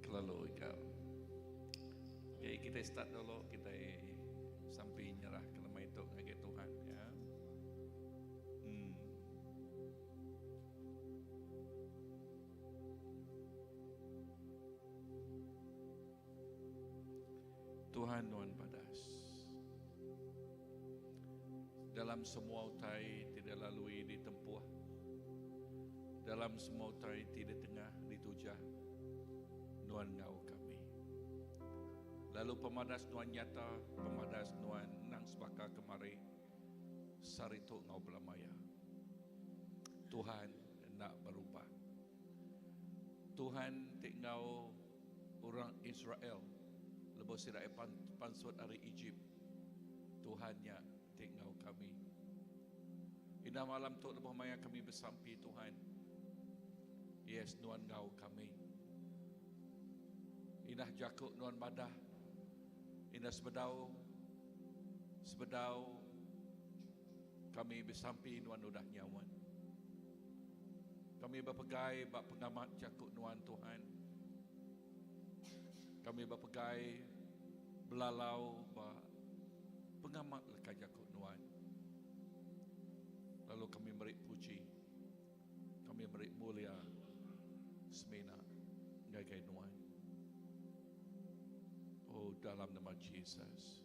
Kelalu ikal. Okay, kita start dulu kita sampai nyerah ke lemai tu ngagai Tuhan ya. Hmm. Tuhan nuan badas. Dalam semua utai ti dilalui ditempuh, dalam semua utai ti ditengah ditujah, nuan enggau kami. Lalu pemadas nuan nyata, pemadas nuan endang sebaka kemari, sehari tu enggau belama iya. Tuhan enda berubah. Tuhan ti enggau orang Israel lebuh sida iya pansut ari Ejip, Tuhan nya ti enggau kami. Indah malam tu lebuh maya kami besampi Tuhan, yes nuan enggau kami. Indah jaku nuan madah, indah sebedau sebedau kami besampi nuan udah nyaut. Kami bepegai ba pengamat jaku nuan Tuhan. Kami bepegai belalau ba pengamat leka jaku nuan. Lalu kami meri puji, kami meri mulia semina ngagai nuan. Oh dalam nama Jesus.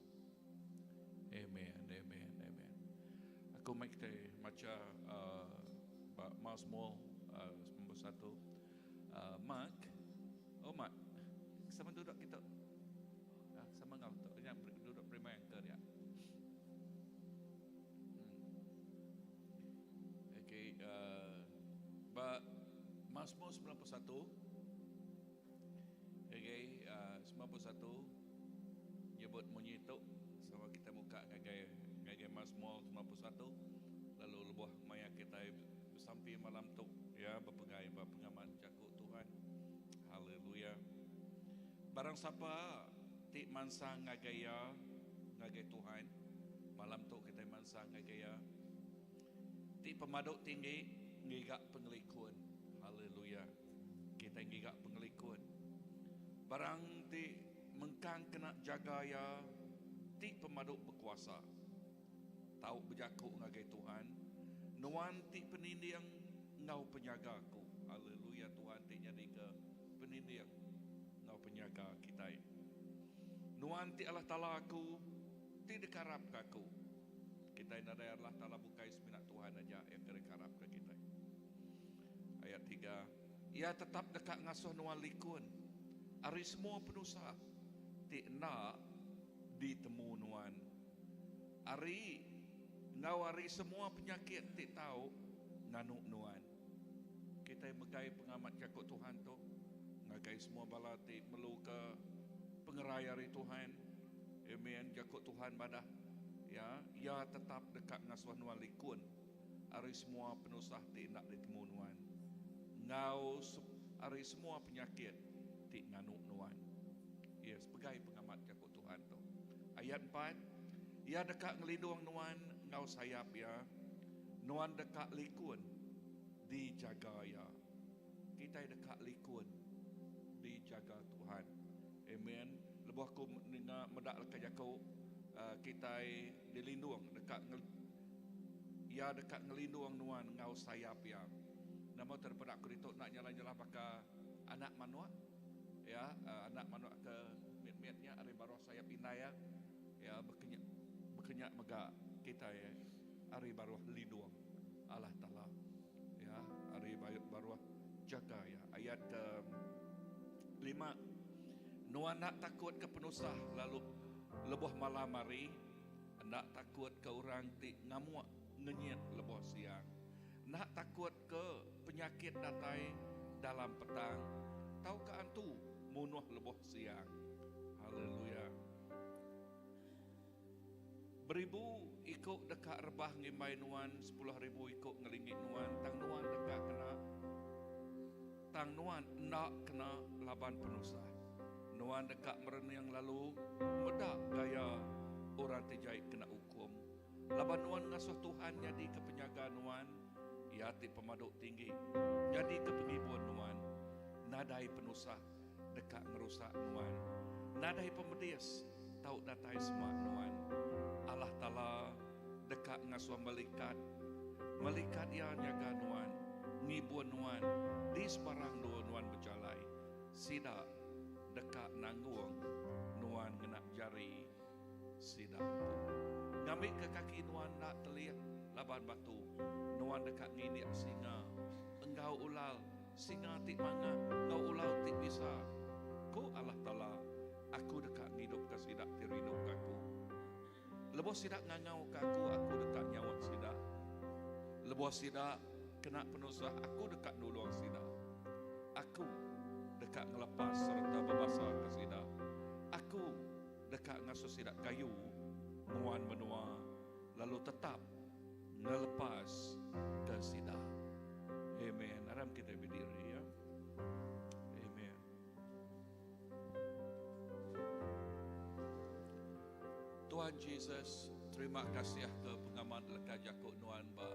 Amen, amen, amen. Aku mai kita maca uh, ba Mazmur uh, 91. Uh, Mark, oh Mark, sama duduk kita. Uh, sama ngau tu, yang duduk prima yang ke dia. Hmm. Okay, uh, ba Mazmur 91. Okay, uh, 91 nyebut munyi tu sama kita muka ngagai ngagai Mazmur 91 lalu lebuh maya kita besampi malam tu ya bepegai ba pengamat jaku Tuhan. Haleluya. Barang sapa ti mansang ngagai iya ngagai Tuhan malam tu kita mansang ngagai iya ti pemadu tinggi ngiga pengelikun. Haleluya. Kitai ngiga pengelikun. Barang ti mengkang kena jaga iya ti pemadu bekuasa. Tau bejaku ngagai Tuhan, Nuan ti peninding enggau penyaga aku. Haleluya Tuhan ti nyadika peninding enggau penyaga kitai. Nuan ti Allah Taala aku, ti dikarapka aku. Kitai nadai Allah Taala bukai semina Tuhan aja iya ke dikarapka kitai. Ayat tiga, Iya tetap deka ngasuh nuan likun ari semua penusah ti enda ditemu nuan, ari enggau ari semua penyakit ti tau nganu nuan. Kitai megai pengamat jaku Tuhan tu ngagai semua bala ti meluka pengerai ari Tuhan. Amen. Jaku Tuhan madah, ya, Iya tetap deka ngasuh nuan likun ari semua penusah ti enda ditemu nuan, enggau ari semua penyakit ti nganu nuan. Yes, pegai pengamat jaku Tuhan tu. Ayat empat, Iya deka ngelindung nuan enggau sayap Iya, nuan deka likun dijaga Iya. Kitai deka likun dijaga Tuhan. Amen. Lebuh aku ninga meda leka jaku kitai dilindung deka Iya deka ngelindung nuan enggau sayap Iya. Nama terpeda aku ditu enda nyalah-nyalah baka anak manuk ya, anak manuk ke mit-mit nya ari baruh sayap indai iya. Ya bekenya bekenya mega kitai ari baruh lindung Allah Taala. Ya ari baruh jaga iya. Ayat ke lima Nuan enda takut ke penusah lalu lebuh malam hari. Enda takut ke orang ti ngamuk ngenyit lebuh siang. Enda takut ke penyakit datai dalam petang tauka antu munuh lebuh siang. Haleluya. Beribu iku deka rebah ngimbai nuan, 10,000 iku ngelingi nuan, tang nuan deka kena tang nuan enda kena laban penusah. Nuan deka merening lalu meda gaya orang ti jai kena ukum. Laban nuan ngasuh Tuhan nyadika penyaga nuan, Iya ti Pemadu Tinggi nyadika pengibun nuan, nadai penusah deka ngerusak. ngerusak nuan. Nadai pemedis tau datai semak nuan. Allah Taala deka ngasuh melikat melikat Iya nyaga nuan, ngibun nuan di sebarang endur nuan bejalai. Sida deka nanggung nuan ngena jari sida empu. Ngambika kaki nuan enda telih laban batu, nuan deka ngindik singa enggau ulal, singa ti mangah enggau ular ti bisa. Ku Allah Taala, Aku deka ngidupka sida ti rinduka Aku. Lebuh sida ngangauka Aku, Aku deka nyaut sida. Lebuh sida kena penusah, Aku deka nulung sida. Aku deka ngelepas sereta bebasaka sida. Aku deka ngasuh sida gayu nguan menua lalu tetap ngelepaska sida. Amen. Aram kitai bediri ya. Amen. Tuhan Jesus, terima kasih ke pengamat leka jaku nuan ba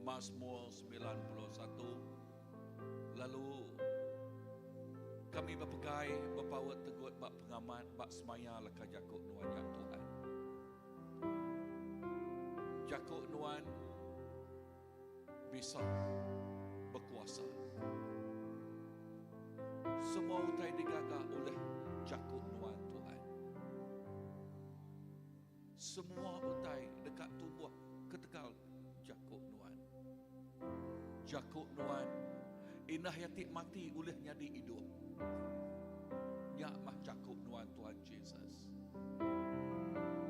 Mazmur 91. Lalu kami bepegai bepaut tegut ba pengamat ba semaya leka jaku nuan nya Tuhan. Jaku nuan bisa bekuasa. Semua utai digaga oleh jaku nuan Tuhan. Semua utai deka tumbuh ketegal jaku nuan. Jaku nuan indah iya ti mati ulih nyadi idup. Nya mah jaku nuan Tuhan Jesus.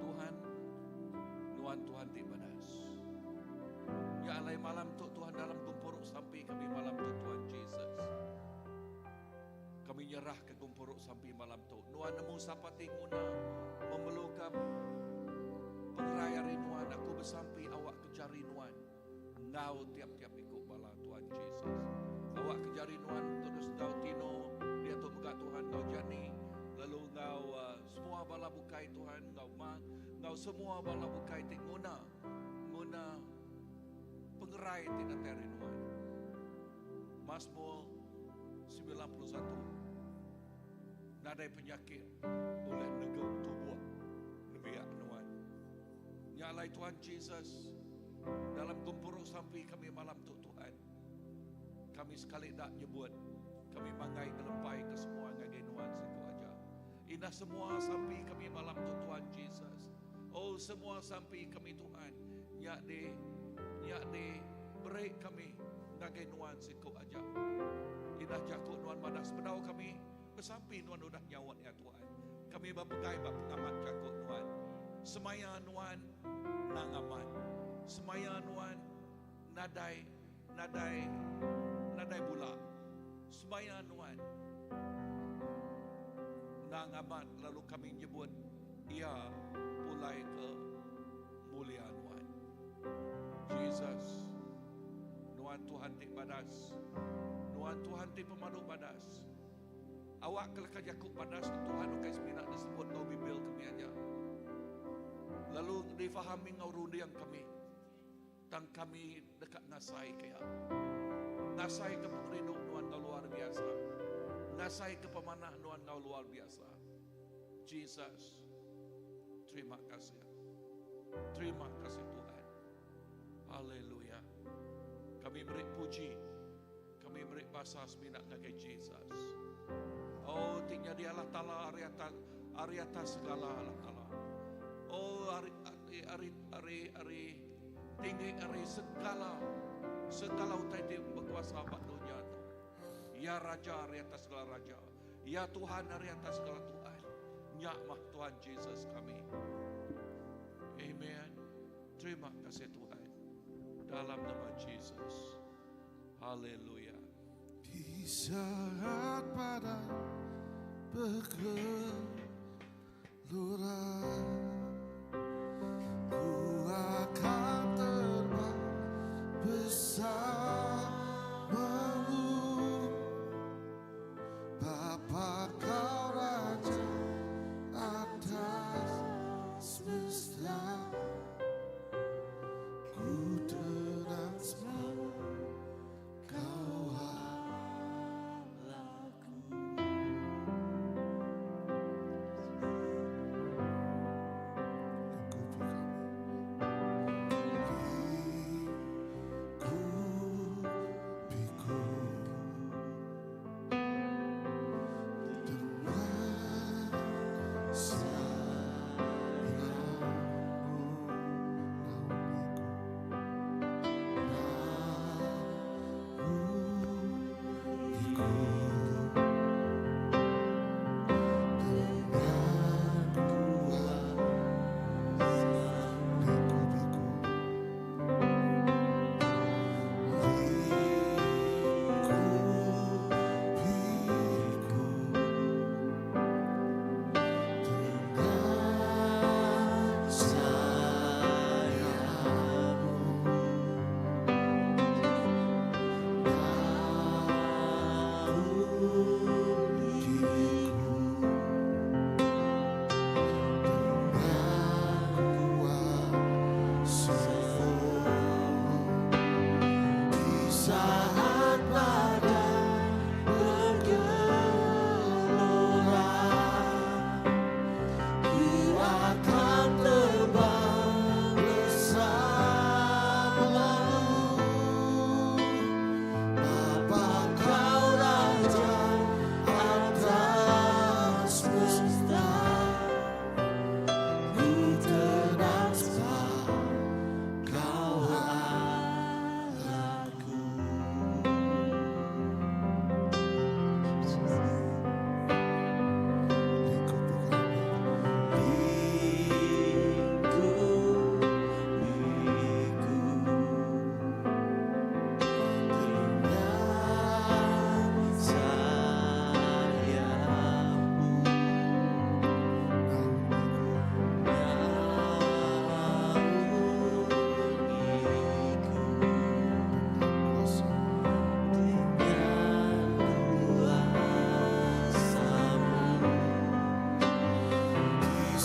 Tuhan, nuan Tuhan ti badas. Nya alai malam tu Tuhan dalam gempuru sampi kami malam tu Tuhan Jesus. Kami nyerah ke gempuru sampi malam tu. Nuan nemu sapa ti nguna memerlukan pengerai ari nuan. Aku besampi awak ke jari nuan. Enggau tiap-tiap iku bala Tuhan Jesus. Awak ke jari nuan terus enggau Tino, diatu mega Tuhan enggau Jani, lalu enggau uh, semua bala bukai Tuhan enggau Mark, enggau semua bala bukai ti nguna nguna pengerai ti datai ari nuan. Mazmur 91 Nadai penyakit ulih negu tubuh nembiak nuan. Nya alai Tuhan Jesus, dalam gempuru sampi kami malam tu Tuhan, kami sekali enda nyebut, kami manggai ngelempai ke semua ngagai nuan siku aja. Indah semua sampi kami malam tu Tuhan Jesus. Oh semua sampi kami Tuhan, nya di nya di beri kami ngagai nuan siku aja. Indah jaku nuan madah sebedau kami Besampi nuan udah nyaut ya Tuhan. Kami bepegai ba pengamat jaku nuan. Semaya nuan nang amat. Semaya nuan nadai nadai nadai bula. Semaya nuan nang amat lalu kami nyebut ia pulai ke mulia nuan. Jesus, nuan Tuhan ti badas. Nuan Tuhan ti pemadu badas. Awak ke leka jaku badas tu Tuhan ukai semina disebut enggau Bible kami aja. Lalu difahami enggau runding kami. Tang kami deka ngasai ke iya. Ngasai ke pengerindu nuan enggau luar biasa. Ngasai ke pemanah nuan enggau luar biasa. Jesus, terima kasih. Terima kasih Tuhan. Haleluya. Kami beri puji. Kami beri basa semina ngagai Jesus. Oh, ti nyadi Allah Taala ari atas ari atas segala Allah Taala. Oh, ari ari ari ari, ari tinggi ari segala segala utai ti berkuasa ba dunya tu. Ya Raja ari atas segala raja. Ya Tuhan ari atas segala Tuhan. Nya mah Tuhan Jesus kami. Amen. Terima kasih Tuhan. Dalam nama Jesus. Haleluya. Di saat padang bergelora, ku akan terbang bersamamu. Bapa kau Raja atas semesta, ku tenang sebab kau Allahku.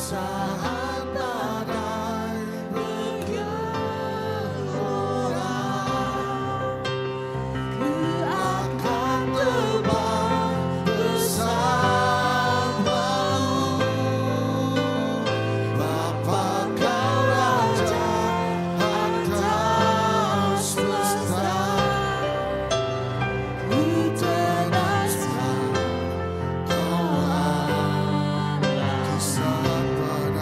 Saat badai bergelora, ku akan terbang bersamamu. Bapa, kau Raja atas semesta. Ku tenang kau Allah. Di saat badai.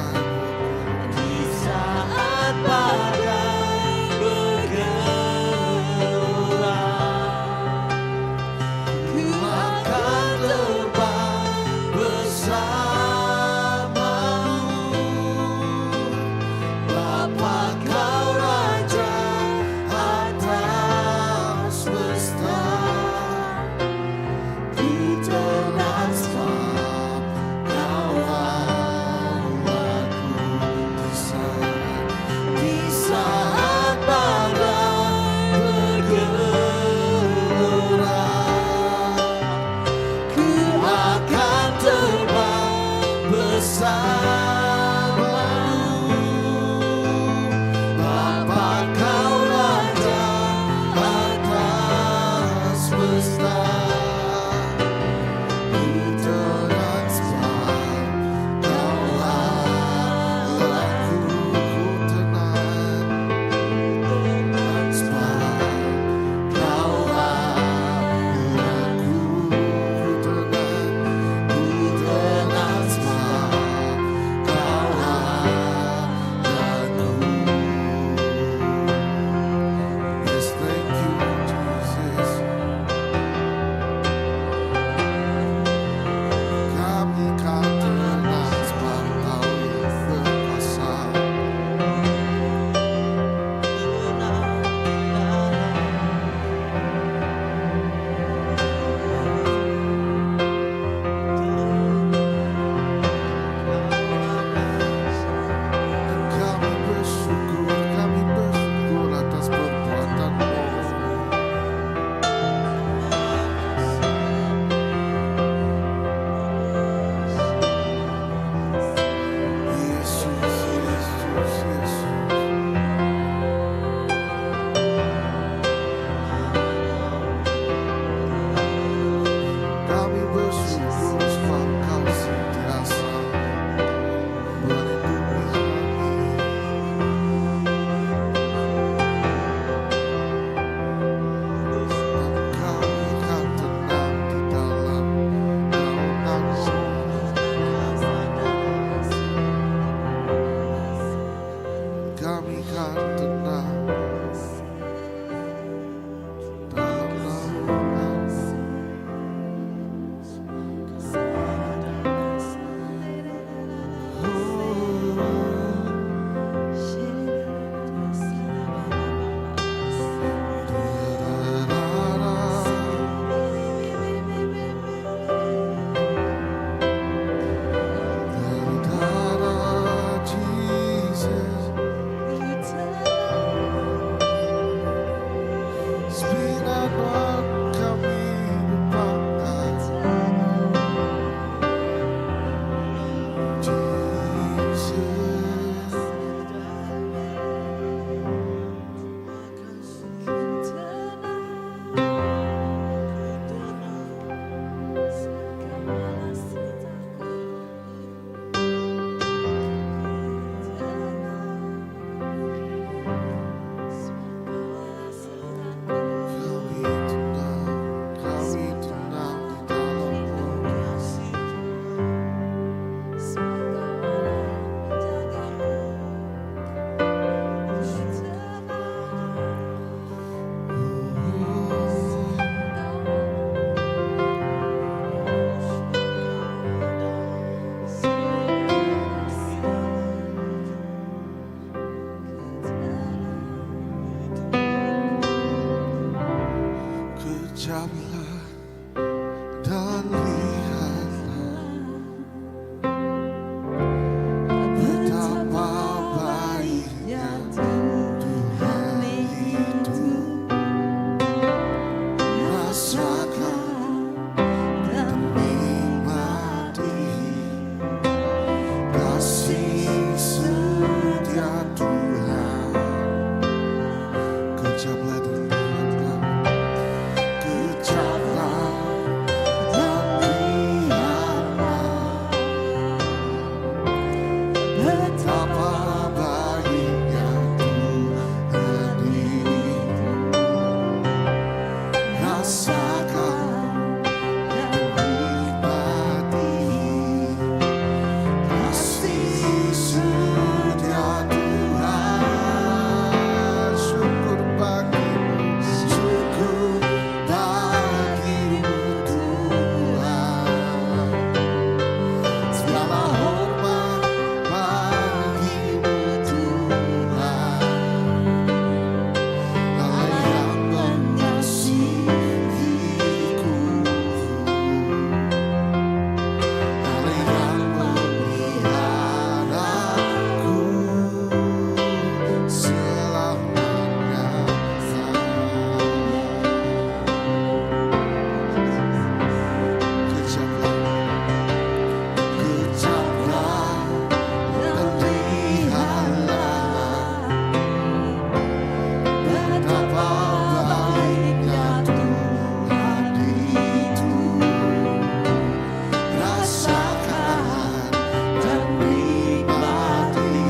Rasakan dan nikmati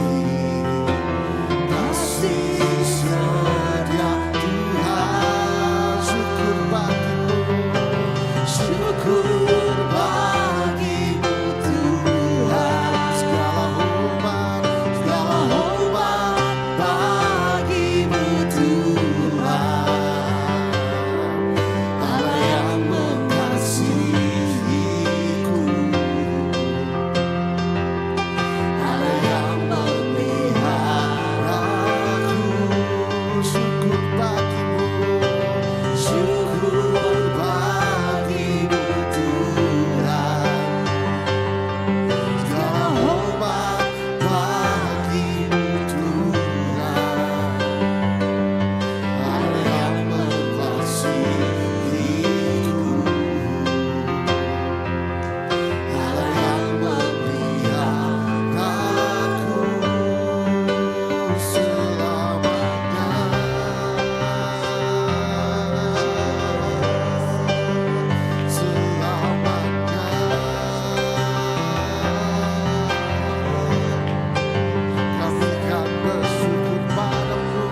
kasih setia Tuhan. Syukur bagimu, syukur bagimu Tuhan. Segala hormat, segala hormat bagimu Tuhan. Allah yang mengasihiku, Allah yang memeliharaku. Syukur bagimu, syukur bagimu Tuhan. Segala hormat bagimu Tuhan. Allah yang mengasihiku, Allah yang memeliharaku selamanya, selamanya. Kami kan bersyukur padamu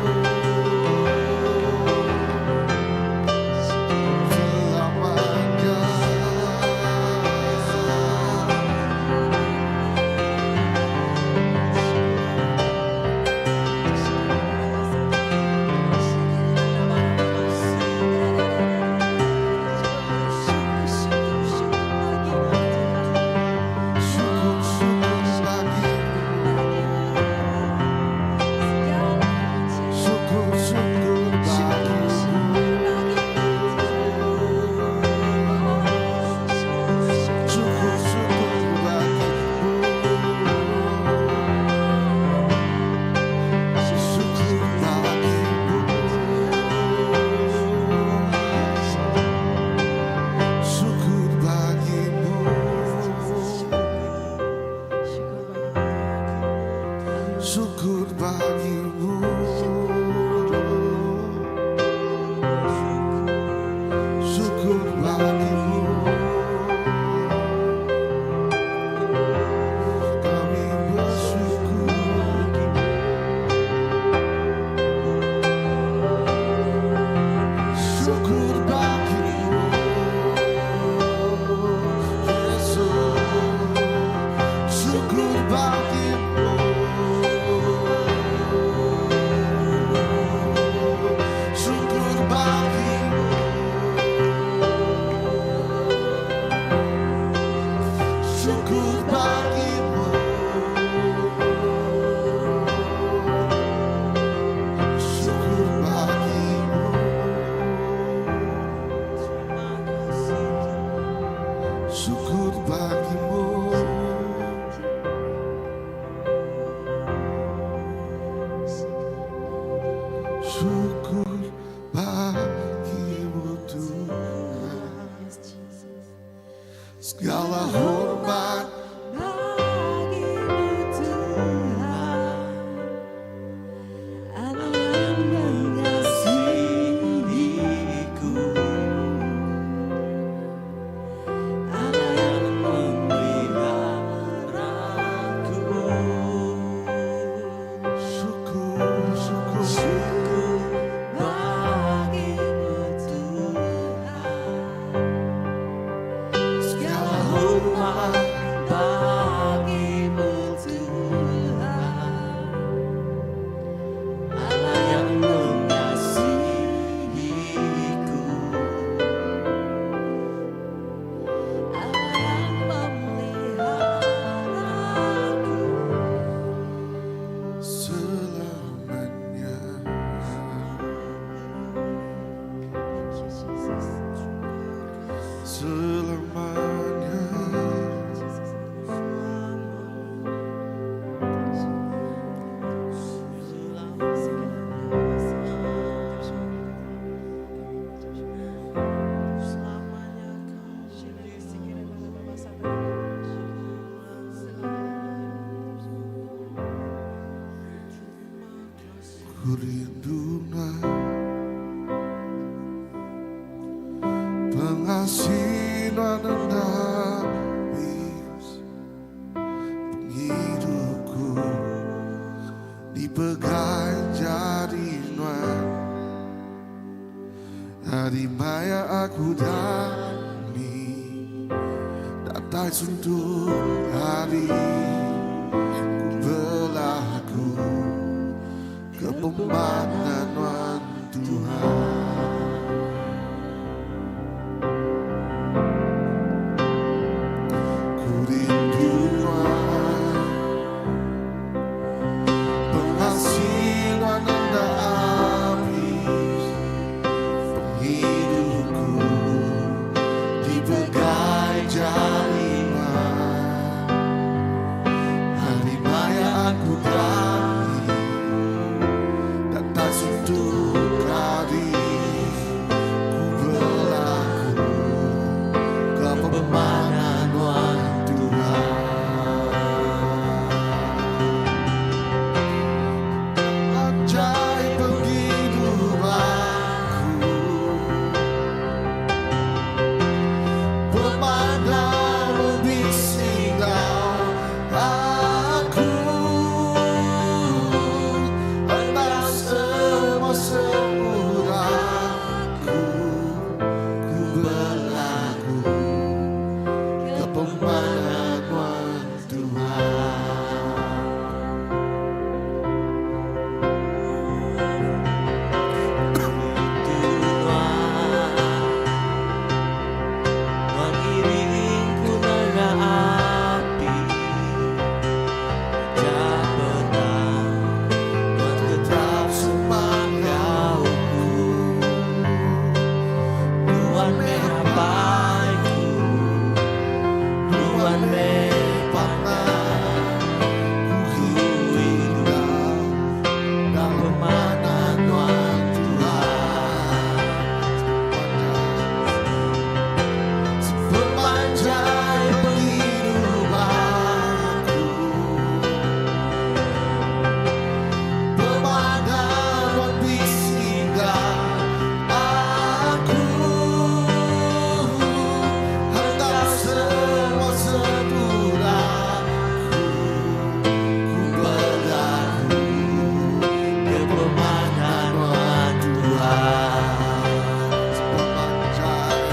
selamanya. Syukur, syukur bagimu, syukur, syukur bagimu, syukur, syukur bagimu, syukur bagimu, syukur bagimu, syukur bagimu, syukur bagimu. Kami bersyukur, syukur bagimu, Yesus, syukur bagimu, syukur bagimu, syukur bagimu, syukur bagimu, syukur bagimu, syukur bagimu Tuhan. Segala hormat aku dani Datai suntuk hari Ku belagu Ke pemanah nuan Tuhan. Ku rindu nuan Pengasih nuan enda abis Pengidupku dipegai jari nuan Hari maya aku dani Datai suntuk hari Ku belagu Ke pemanah nuan Tuhan. Panjai pengidup aku Pemandang bisi enggau aku Enda semua seput aku Ku belagu Ke pemanah nuan Tuhan. Rindu nuan Nuan ngiring ku nengah api Taja petang Nuan tetap semak enggau ku Nuan meh apai ku Nuan meh pangan Ku hidup dalam Pemanah nuan Tuhan. Sepanjai penghidup aku Pemanah bisi enggau aku Enda semua seput aku Ku belagu Ke pemanah nuan Tuhan. Sepanjai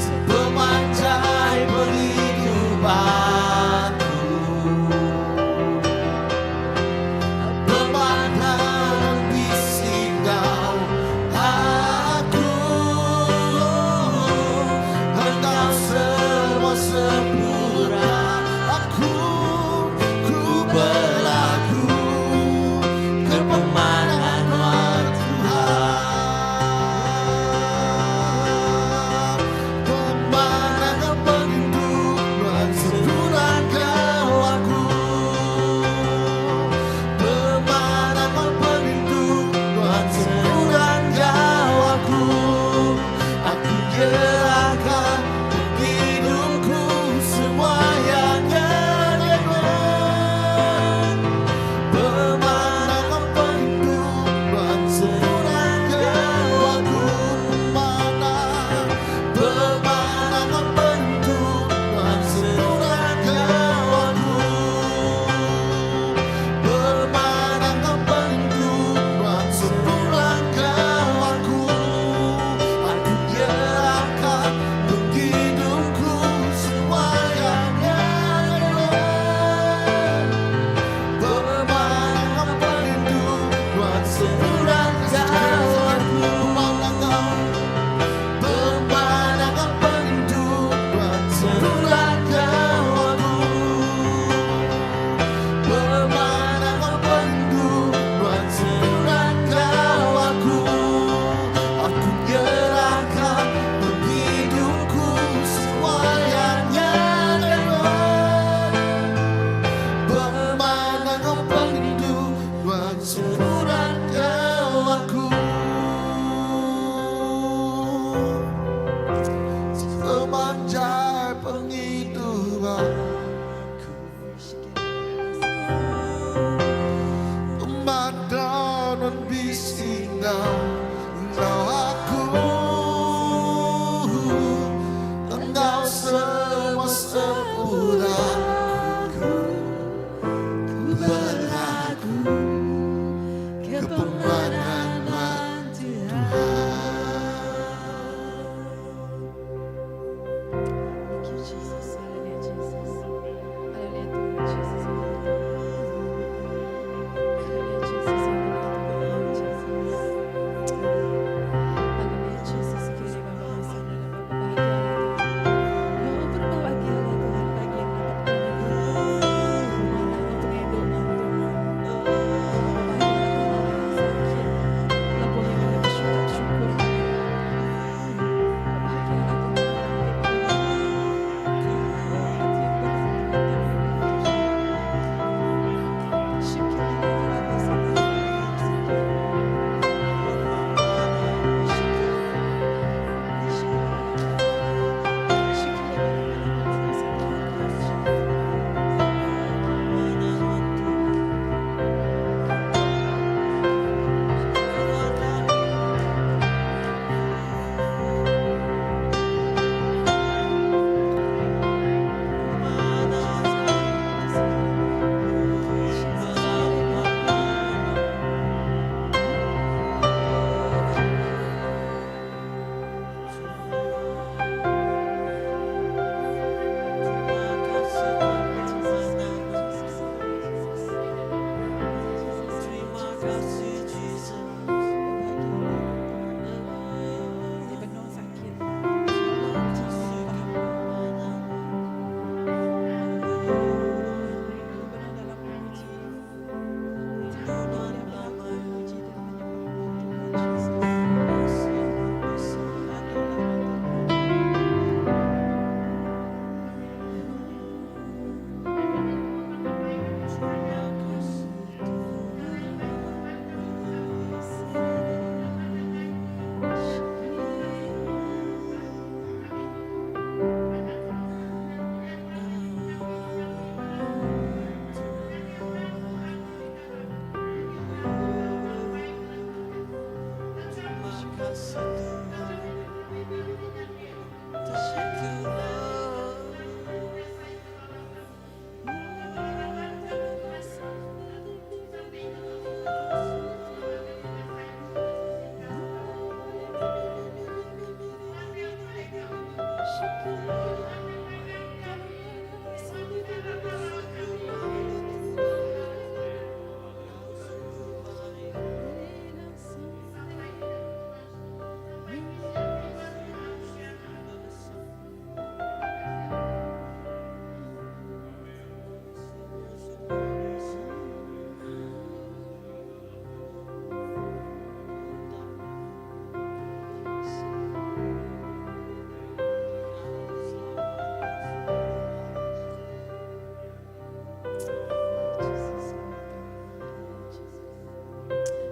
Sepanjai penghidup aku Pemanah bisi enggau aku Enda semua seput aku Ku belagu Ke pemanah nuan Tuhan. Pemanah penghidup nuan seruran enggau aku Pemanah penghidup nuan seruran enggau aku Aku nyerahkan hidupku semuanya ngagai nuan Pemanah penghidup nuan seruran enggau aku Pemanah Pemanah penghidup nuan seruran enggau aku Pemanah penghidup nuan seruran enggau aku Aku nyerahkan hidupku semuanya ngagai nuan Pemanah penghidup nuan seruran enggau aku Pemanah penghidup nuan seruran enggau aku Pemanah penghidup nuan seruran enggau aku Aku nyerahkan hidupku semuanya ngagai nuan Pemanah penghidup nuan seruran enggau aku Sepanjai pengidup aku Pemanah bisi enggau Enggau aku Enggau semua seput aku Ku belagu Ke pemanah Tuhan.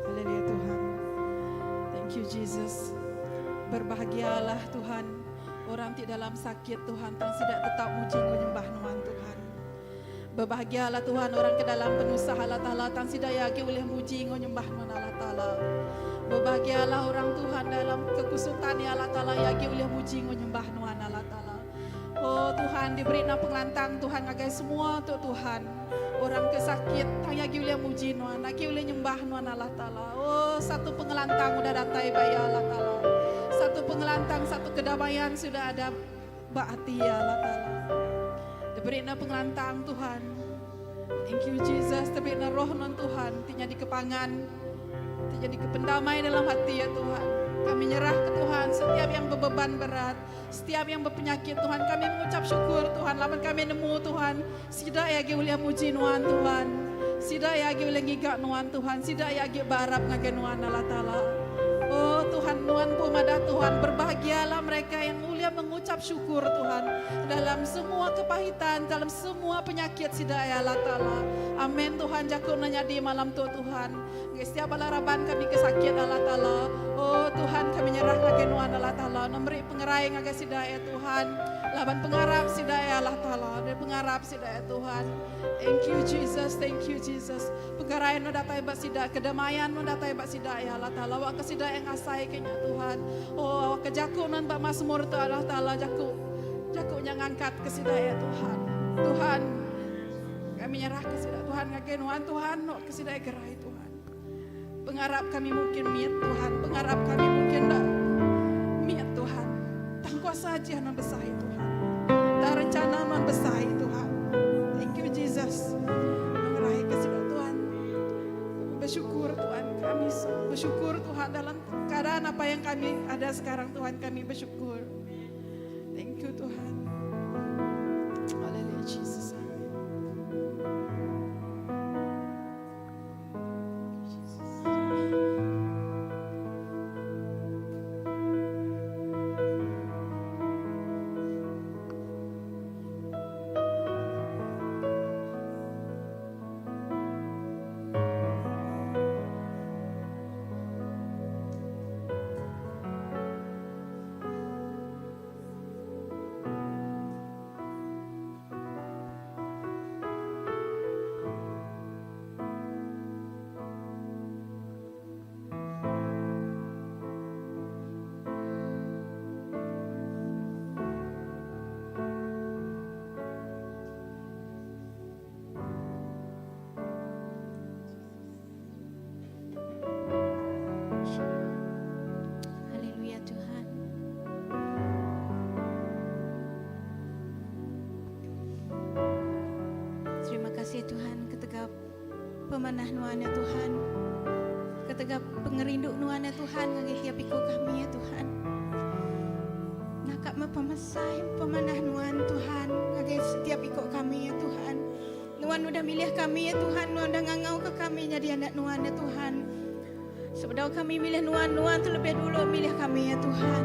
Haleluya Tuhan. Thank you Jesus. Berbahagialah Tuhan orang ti dalam sakit Tuhan tang sida tetap muji enggau nyembah nuan Tuhan. Berbahagialah Tuhan orang ke dalam penusah Allah Taala tang sida iya agi ulih muji enggau nyembah nuan Allah Taala. Berbahagialah orang Tuhan dalam kekusutan iya Allah Taala iya agi ulih muji enggau nyembah nuan Allah Taala. Oh Tuhan diberi na pengelantang Tuhan ngagai semua tu Tuhan. Orang ke sakit tang iya agi ulih muji nuan, agi ulih nyembah nuan Allah Taala. Oh satu pengelantang udah datai ba iya Allah Taala. Satu pengelantang, satu kedamaian sudah ada ba ati iya Allah Taala. Diberi na pengelantang Tuhan. Thank you Jesus, diberi na roh nuan Tuhan ti nyadi ke pangan, ti nyadi ke pendamai dalam ati iya Tuhan. Kami nyerah ke Tuhan setiap yang bebeban berat, setiap yang bepenyakit Tuhan. Kami mengucap syukur Tuhan laban kami nemu Tuhan sida iya agi ulih muji nuan Tuhan. Sida iya agi ulih ngiga nuan Tuhan. Sida iya agi bearap ngagai nuan Allah Taala. Oh Tuhan nuan empu madah Tuhan berbahagialah mereka yang ulih mengucap syukur Tuhan dalam semua kepahitan dalam semua penyakit sida ya Allah Taala. Amen Tuhan jaku enda nyadi malam tu Tuhan. Ngagai setiap bala raban kami ke sakit Allah Taala. Oh Tuhan kami nyerah ngagai nuan Allah Taala. Nuan meri pengerai ngagai sida ya Tuhan. Laban pengarap sida ya Allah Taala. Dari pengarap sida ya Tuhan. Thank you Jesus, thank you Jesus. Pengerai nu datai ba sida, kedamaian nu datai ba sida ya Allah Taala. Awak ke sida yang ngasai ke nya Tuhan. Oh, awak ke jaku nan ba Mazmur tu Allah Taala jaku jaku nya ngangkat ke sida ya Tuhan. Tuhan, kami nyerah ke sida Tuhan ngagai nuan Tuhan, nu ke sida ya gerai Tuhan. Pengarap kami mungkin mit Tuhan, pengarap kami mungkin enda mit Tuhan. Tang kuasa aja nuan besai Tuhan. Tang rencana nuan besai Tuhan. Thank you Jesus. Mengerai ke sida Tuhan. Kami bersyukur Tuhan, kami bersyukur Tuhan dalam keadaan apa yang kami ada sekarang Tuhan, kami bersyukur. Thank you Tuhan. Haleluya Jesus. Amen. kasih Tuhan ketegal pemanah nuan ya Tuhan. Ketegal pengerindu nuan ya Tuhan ngagai tiap iku kami ya Tuhan. Naka meh pemesai pemanah nuan Tuhan ngagai setiap iku kami ya Tuhan. Nuan udah milih kami ya Tuhan, nuan udah ngangauka kami nyadi anak nuan ya Tuhan. Sebedau kami milih Nuan, Nuan terlebih dulu milih kami ya Tuhan.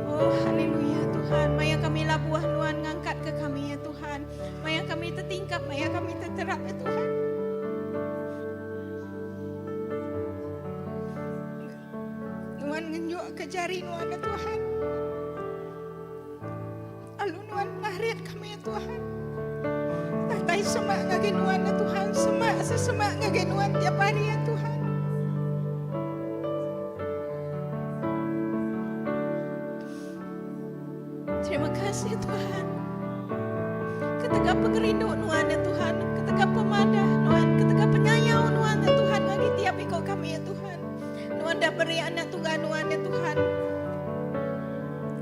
Oh haleluya Tuhan, maya kami labuh Nuan ngangkat ke kami ya Tuhan. Maya kami tertingkap, maya kami terterap ya Tuhan. Nuan ngenjuk ke jari Nuan ya Tuhan. Lalu Nuan narit kami ya Tuhan. Datai semak ngagai Nuan ya Tuhan, semak sesemak ngagai Nuan tiap hari ya Tuhan. Terima kasih Tuhan. Ketegal pengerindu Nuan ya Tuhan, ketegal pemadah Nuan, ketegal penyayau Nuan ya Tuhan ngagai tiap iko kami ya Tuhan. Nuan dah beri anak tunggal Nuan ya Tuhan.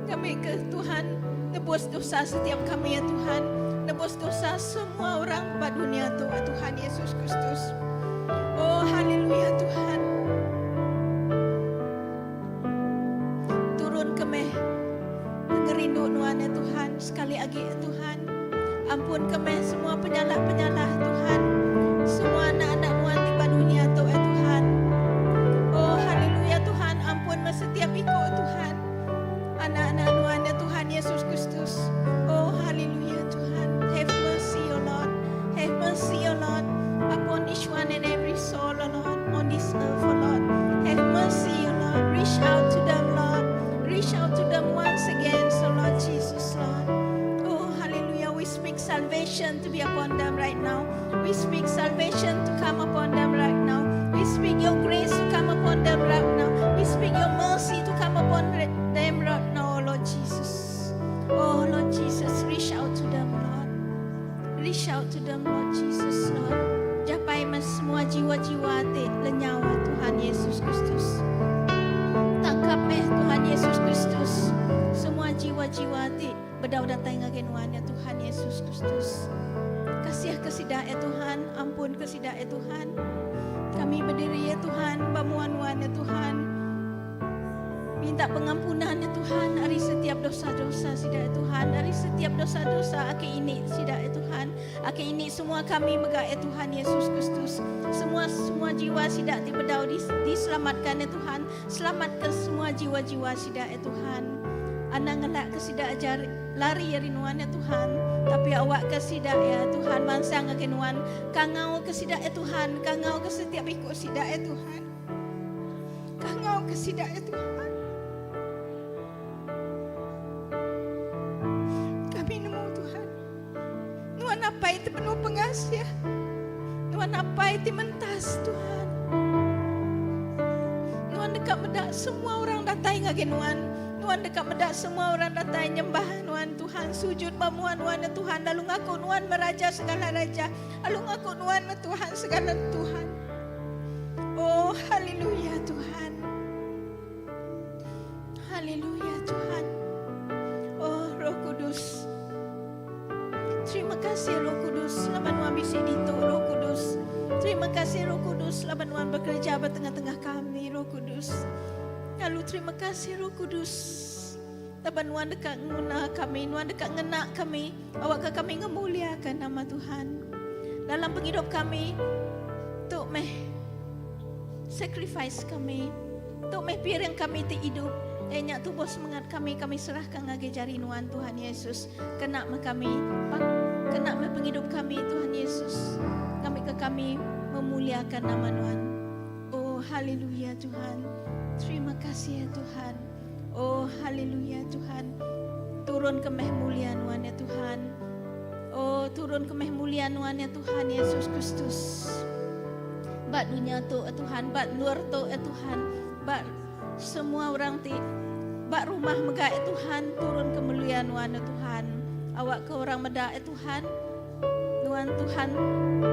Kami ke Tuhan nebus dosa setiap kami ya Tuhan. Nebus dosa semua orang pada dunia tu ya Tuhan Yesus Kristus. Oh haleluya Tuhan. Turun ke meh pengerindu Nuan ya Tuhan sekali lagi ya Tuhan. Ampun ke meh semua penyalah-penyalah Tuhan. Semua anak-anak Nuan di dunia tu ya Tuhan. Oh haleluya Tuhan, ampun meh setiap iko Tuhan. Anak-anak Nuan ya Tuhan Yesus Kristus. Oh haleluya Tuhan. Have mercy O Lord. Have mercy O Lord upon each one and every soul O Lord on this earth O Lord. Have mercy O Lord. Reach out to them Lord. Reach out to them once again, so Lord Jesus Lord. Oh hallelujah. We speak salvation to be upon them right now. We speak salvation to come upon them right now. We speak your grace to come upon them right now. We speak your mercy to come upon them right now, oh Lord Jesus. Oh Lord Jesus, reach out to them, Lord. Reach out to them, Lord Jesus, Lord. Japai meh semua jiwa-jiwa ti lenyau Tuhan Yesus Kristus. Tangkap meh Tuhan Yesus Kristus. Semua jiwa-jiwa ti bedau datai ngagai Nuan ya Tuhan Yesus Kristus. Kasih ke sida ya Tuhan, ampun ke sida ya Tuhan. Kami berdiri ya Tuhan, bamuan-nuan ya Tuhan. Minta pengampunan ya Tuhan dari setiap dosa-dosa sida ya Tuhan, dari setiap dosa-dosa aki ini sida ya Tuhan. Aki ini semua kami mega ya Tuhan Yesus Kristus. Semua semua jiwa sida ti bedau diselamatkan ya Tuhan. Selamatkan semua jiwa-jiwa sida ya Tuhan. Anang ngelak ke sida ajar lari ari nuan ya Tuhan. Tapi awak ke sida ya Tuhan mansang ke nuan. Kangau ke sida ya Tuhan, kangau ke setiap ikut sida ya Tuhan. Kangau ke sida ya Tuhan. Kami nemu Tuhan. Nuan apai ti penuh pengasih. Nuan apai ti mentas Tuhan. Nuan deka meda semua orang datai ngagai nuan. Nuan deka meda semua orang datai nyembah nuan Tuhan. Sujud ba mua nuan ya Tuhan. Lalu ngaku nuan meraja segala raja. Lalu ngaku nuan Tuhan segala Tuhan. Oh haleluya Tuhan. Haleluya Tuhan. Oh Roh Kudus. Terima kasih Roh Kudus. Laban nuan bisi ditu Roh Kudus. Terima kasih Roh Kudus. Laban nuan bekerja ba tengah-tengah kami Roh Kudus. Lalu terima kasih Roh Kudus. Laban nuan deka nguna kami, nuan deka ngena kami. Awak ke kami ngemuliakan nama Tuhan. Dalam penghidup kami, tu meh sacrifice kami. Tu meh piring kami ti hidup. Eh nya tubuh semengat kami, kami serahkan ngagai jari nuan Tuhan Yesus. Kena meh kami, kena meh penghidup kami Tuhan Yesus. Kami ke kami memuliakan nama nuan. Oh haleluya Tuhan. Terima kasih ya Tuhan. Oh haleluya Tuhan. Turun ke meh mulia nuan ya Tuhan. Oh turun ke meh mulia nuan ya Tuhan Yesus Kristus. Bak dunia tu ya Tuhan, bak luar tu ya Tuhan, bak semua orang ti bak rumah mega ya Tuhan, turun kemuliaan nuan ya Tuhan. Awak ke orang meda ya Tuhan. Nuan Tuhan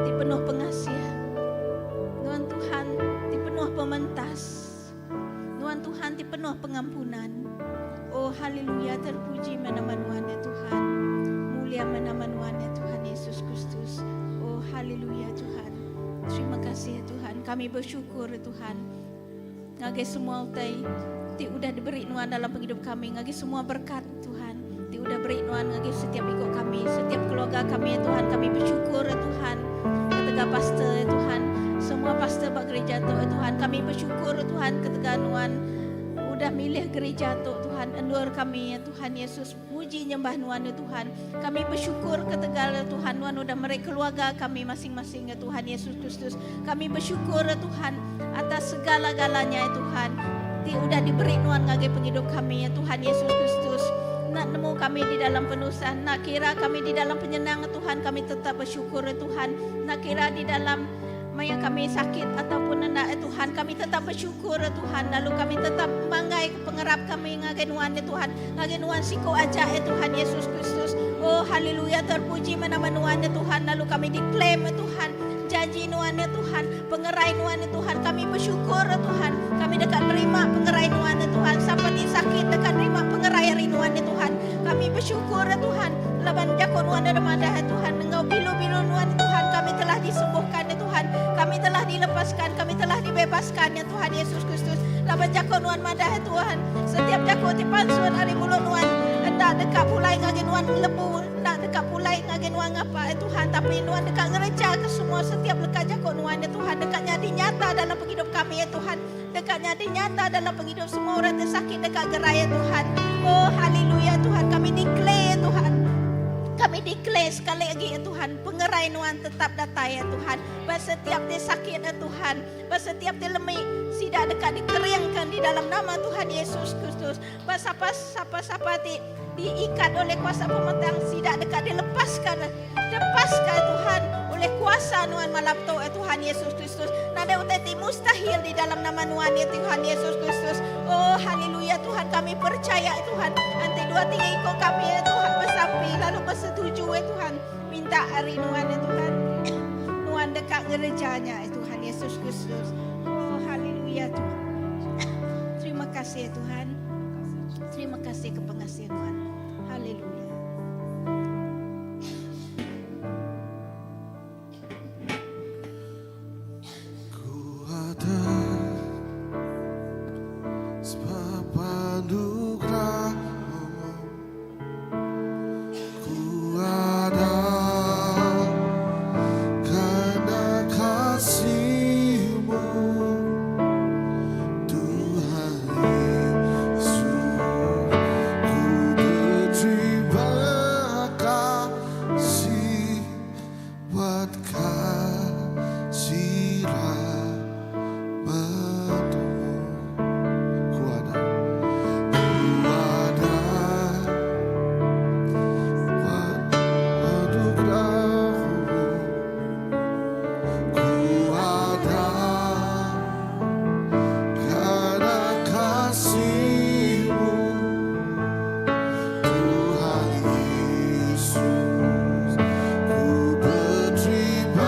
ti penuh pengasih. Nuan Tuhan ti penuh pementas. Nuan Tuhan ti penuh pengampunan. Oh haleluya, terpuji nama nuan ya Tuhan. Mulia nama nuan ya Tuhan Yesus Kristus. Oh haleluya. Haleluya Tuhan. Terima kasih Tuhan. Kami bersyukur Tuhan. Ngagai semua utai ti udah diberi nuan dalam pengidup kami. Ngagai semua berkat Tuhan. Ti udah beri nuan ngagai setiap iku kami. Setiap keluarga kami ya Tuhan. Kami bersyukur ya Tuhan. Ketegal pastor ya Tuhan. Semua pastor ba gereja tu ya Tuhan. Kami bersyukur ya Tuhan. Ketegal nuan udah milih gereja tu Tuhan. Endur kami ya Tuhan Yesus. Muji nyembah nuan ya Tuhan. Kami bersyukur ketegal ya Tuhan nuan udah meri keluarga kami masing-masing ya Tuhan Yesus Kristus. Kami bersyukur ya Tuhan atas segala-galanya ya Tuhan. Ti udah diberi nuan ngagai pengidup kami ya Tuhan Yesus Kristus. Nak nemu kami di dalam penusah, nak kira kami di dalam penyenang ya Tuhan, kami tetap bersyukur ya Tuhan. Nak kira di dalam maya kami sakit ataupun enda ya Tuhan, kami tetap bersyukur ya Tuhan. Lalu kami tetap manggai ke pengerap kami ngagai nuan ya Tuhan. Ngagai nuan siko aja ya Tuhan Yesus Kristus. Oh haleluya, terpuji nama nuan ya Tuhan. Lalu kami declare ya Tuhan, janji nuan ya Tuhan, pengerai nuan ya Tuhan. Kami bersyukur ya Tuhan. Kami dekat nerima pengerai nuan ya Tuhan. Sapa ti sakit dekat nerima pengerai ari nuan ya Tuhan. Kami bersyukur ya Tuhan. Laban jako nuan da madah ya Tuhan. Enggau bilu-bilu nuan ya Tuhan, kami telah disembuhkan ya Tuhan. Kami telah dilepaskan, kami telah dibebaskan ya Tuhan Yesus Kristus. Laban jako nuan madah ya Tuhan. Setiap jako ti pansut ari mulut nuan, enda deka pulai ngagai nuan lebu, enda deka pulai ngagai nuan ngapa ya Tuhan, tapi nuan deka ngereja ke semua setiap leka jako nuan ya Tuhan, deka nyadi nyata dalam penghidup kami ya Tuhan, deka nyadi nyata dalam penghidup semua orang yang sakit deka gerai ya Tuhan. Oh haleluya Tuhan, kami declare ya Tuhan. Kami declare sekali lagi ya Tuhan, pengerai nuan tetap datai ya Tuhan. Ba setiap dia sakit ya Tuhan, ba setiap dia lemik, sida deka dikeringkan di dalam nama Tuhan Yesus Kristus. Ba sapa sapa sapa ti diikat oleh kuasa pemetang, sida deka dilepaskan, lepaskan Tuhan oleh kuasa nuan malam tu ya Tuhan Yesus Kristus. Nada utai ti mustahil di dalam nama nuan ya Tuhan Yesus Kristus. Oh haleluya Tuhan, kami percaya ya Tuhan. Nanti dua tiga ikut kami ya Tuhan bersampi lalu bersetuju ya Tuhan. Minta hari nuan ya Tuhan. Nuan dekat gerejanya ya Tuhan Yesus Kristus. Oh haleluya Tuhan. Terima kasih ya Tuhan. Terima kasih ke pengasihan Tuhan. Haleluya. Ku ada sebab anugerahmu. Ku ada karena kasihmu, Tuhan Yesus. Ku berterima kasih buat kasih rahmatmu. Ku ada, ku ada buat anugerahmu. Ku ada karena kasihmu, Tuhan Yesus. Ku berterima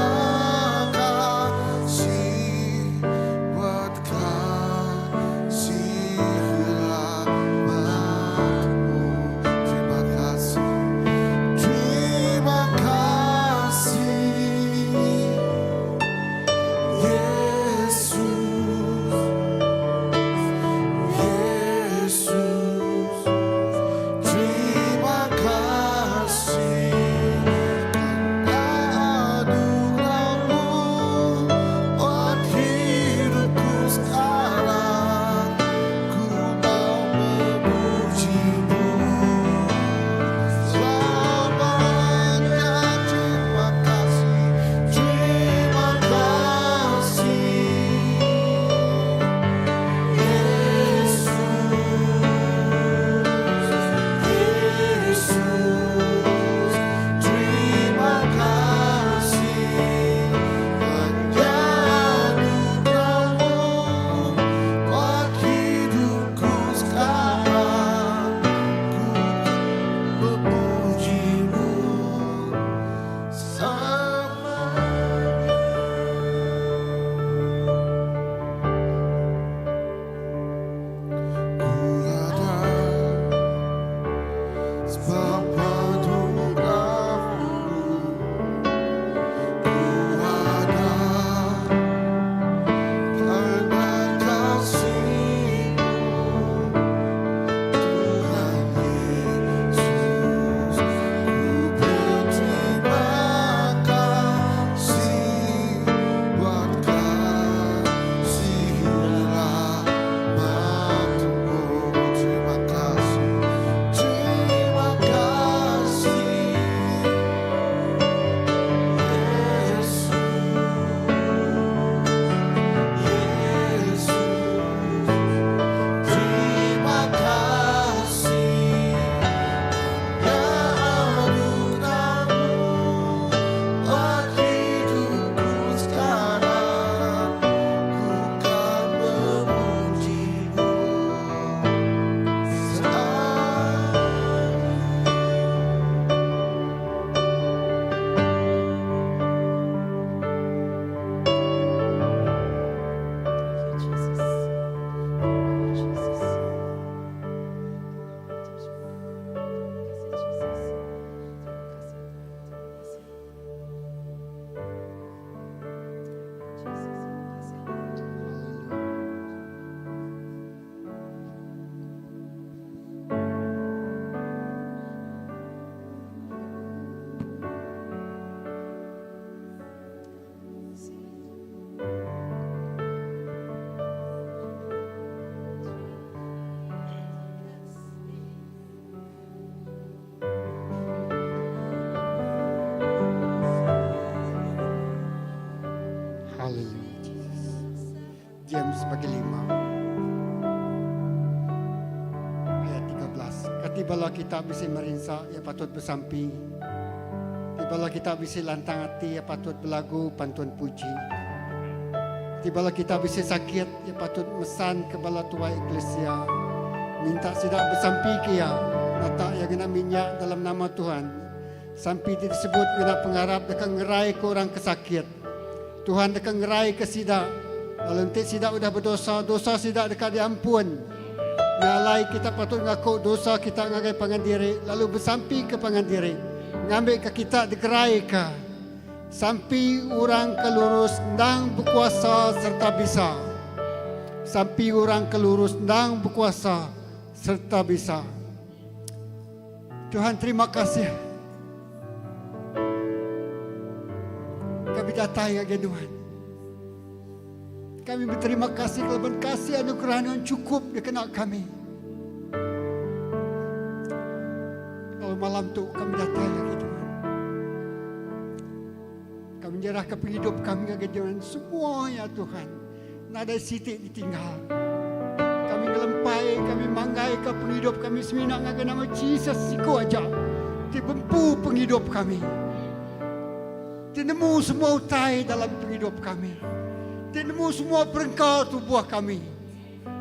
James bagi lima ayat 13. Kati bala kita bisi merinsa iya patut besampi. Ti bala kita bisi lantang ati iya patut belagu pantun puji. Ti bala kita bisi sakit iya patut mesan ke bala tuai eklesia minta sida besampi ke iya nata iya ngena minyak dalam nama Tuhan. Sampi ti disebut ngena pengarap deka ngeraika orang ke sakit. Tuhan deka ngeraika sida, lalu enti sida udah bedosa, dosa sida deka diampun. Nya alai kita patut ngaku dosa kita ngagai pangan diri lalu besampika pangan diri ngambika kita digeraika. Sampi orang ke lurus endang bekuasa sereta bisa. Sampi orang ke lurus endang bekuasa sereta bisa. Tuhan terima kasih. Kami datai ngagai Nuan. Kami berterima kasih kelaban kasih anugerah Nuan cukup dikena kami. Lalu malam tu kami datai lagi Tuhan. Kami menyerahkan penghidup kami ngagai Tuhan semua ya Tuhan. Nadai siti ditinggal. Kami ngelempai, kami manggai ke penghidup kami semina ngagai nama Jesus siku aja. Ti bempu penghidup kami. Ti nemu semua utai dalam penghidup kami. Ti nemu semua perengka tubuh kami.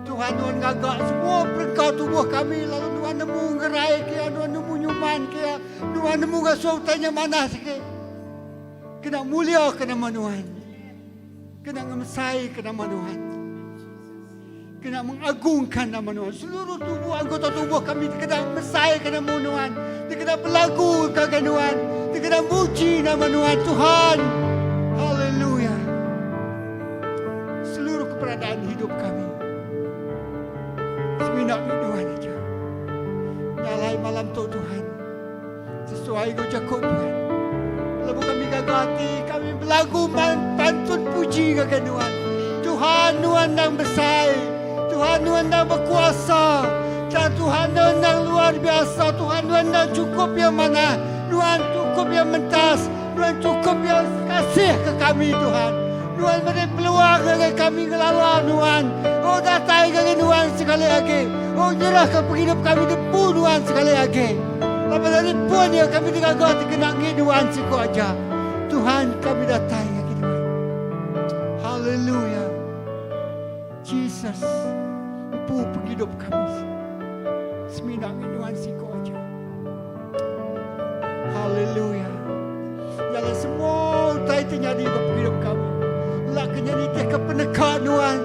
Tuhan nuan ngaga semua perengka tubuh kami lalu nuan nemu ngerai ke ya, nuan nemu nyuman ke ya, nuan nemu ngasuh utai nya manah sikit. Kena mulia ke nama nuan. Kena ngemesai ke nama Tuhan. Kena mengagungkan nama Tuhan. Seluruh tubuh anggota tubuh kami kena mesai ke nama Tuhan. Kena berlagu ke Tuhan. Kena muji nama Tuhan. Tuhan. Haleluya. Seluruh keberadaan hidup kami. Semina Tuhan aja. Nyalai malam tu Tuhan. Sesuai enggau jaku Tuhan. Lebuh kami gaga ati, kami belagu pantun puji ngagai Nuan. Tuhan, Nuan endang besai. Tuhan, Nuan endang bekuasa. Dan Tuhan, Nuan endang luar biasa. Tuhan, Nuan endang chukup iya manah. Nuan chukup iya mentas. Nuan chukup iya kasih ke kami, Tuhan. Nuan meri peluang ngagai kami ngelala Nuan. Oh, datai ngagai Nuan sekali agi. Oh, nyerahka pengidup kami dempu Nuan sekali agi. Laban ari pun iya kami digaga ti kena ngi Nuan siku aja. Tuhan kami datai ngagai Nuan. Haleluya. Jesus empu pengidup kami. Semina ngi Nuan siku aja. Haleluya. Nyala semua utai ti nyadi ba pengidup kami. Lak ke nya nitihka peneka Nuan.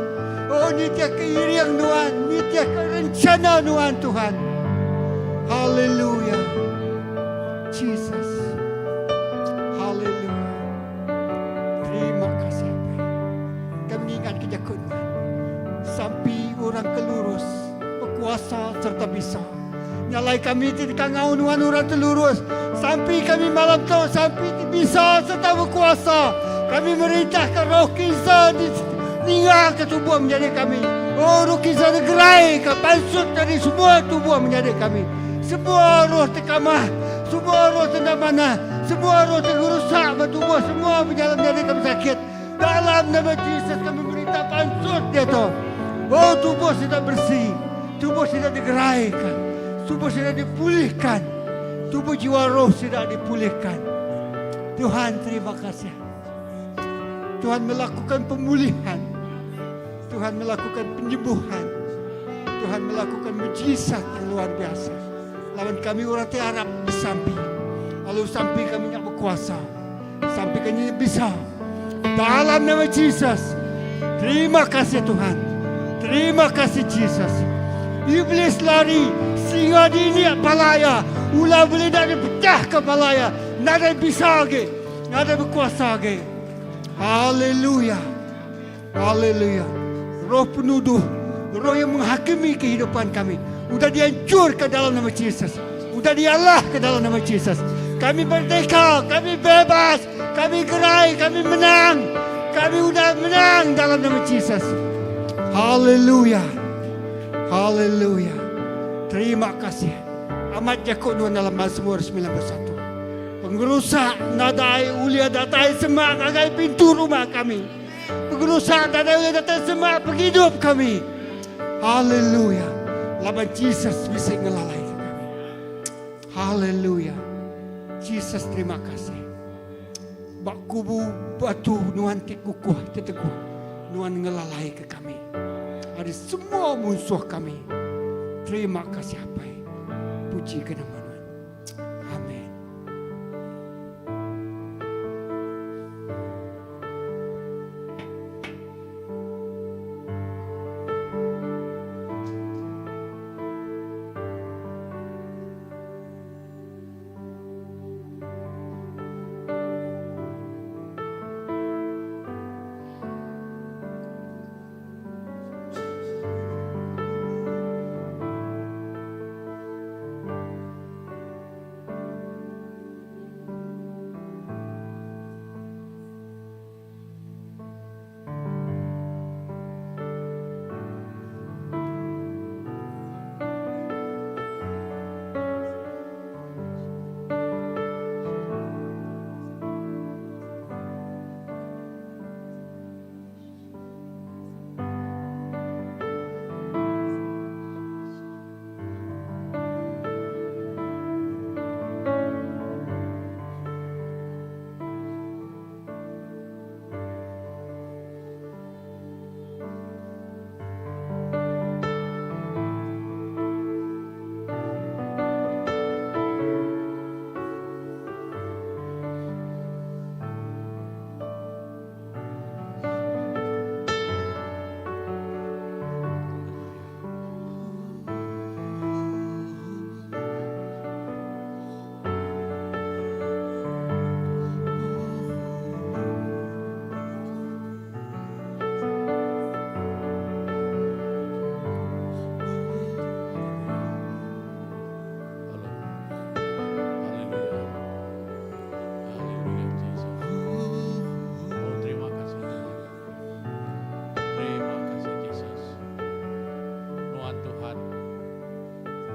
Oh nitihka iring Nuan, nitihka rencana Nuan Tuhan. Haleluya. Jesus. Haleluya. Terima kasih Apai. Kami ngingatka jaku Nuan. Sampi orang ke lurus, bekuasa sereta bisa. Nya alai kami ti deka ngaul nuan orang ti lurus. Sampi kami malam tu, sampi ti bisa sereta bekuasa. Kami merintahka roh kinsa di ninggalka tubuh menyadi kami. Oh, roh kinsa degeraika pansut ari semua tubuh menyadi kami. Semua roh ti kamah, semua roh ti enda manah, semua roh ti ngerusak ba tubuh semua pejalai menyadi kami sakit. Dalam nama Jesus kami merintah pansut diatu. Oh, tubuh sida beresi. Tubuh sida digeraika, tubuh sida dipulihkan, tubuh jiwa roh sida dipulihkan. Tuhan terima kasih. Tuhan melakukan pemulihan. Tuhan melakukan penyembuhan. Tuhan melakukan mujizat yang luar biasa. Laban kami orang ti arap besampi. Lalu sampi kami nya bekuasa. Sampi kami nya bisa. Dalam nama Jesus. Terima kasih Tuhan. Terima kasih Jesus. Iblis lari singa diindik pala iya. Ular belidak dipecah ke pala iya. Nadai bisa agi. Nadai bekuasa agi. Haleluya. Haleluya. Roh penuduh, roh yang menghakimi kehidupan kami udah dihancurkan dalam nama Jesus. Udah dialahkan dalam nama Jesus. Kami merdeka, kami bebas, kami gerai, kami menang. Kami udah menang dalam nama Jesus. Haleluya. Haleluya. Terima kasih. Amat jaku nuan dalam Mazmur 91. Pengerusak nadai ulih datai semak ngagai pintu rumah kami. Pengerusak nadai ulih datai semak pengidup kami. Haleluya. Laban Jesus bisi ngelalai ke kami. Haleluya. Jesus terima kasih. Ba kubu batu nuan ti kukuh ti teguh nuan ngelalai ke kami ari semua munsuh kami. Terima kasih Apai. Puji ke nama nuan. Amen.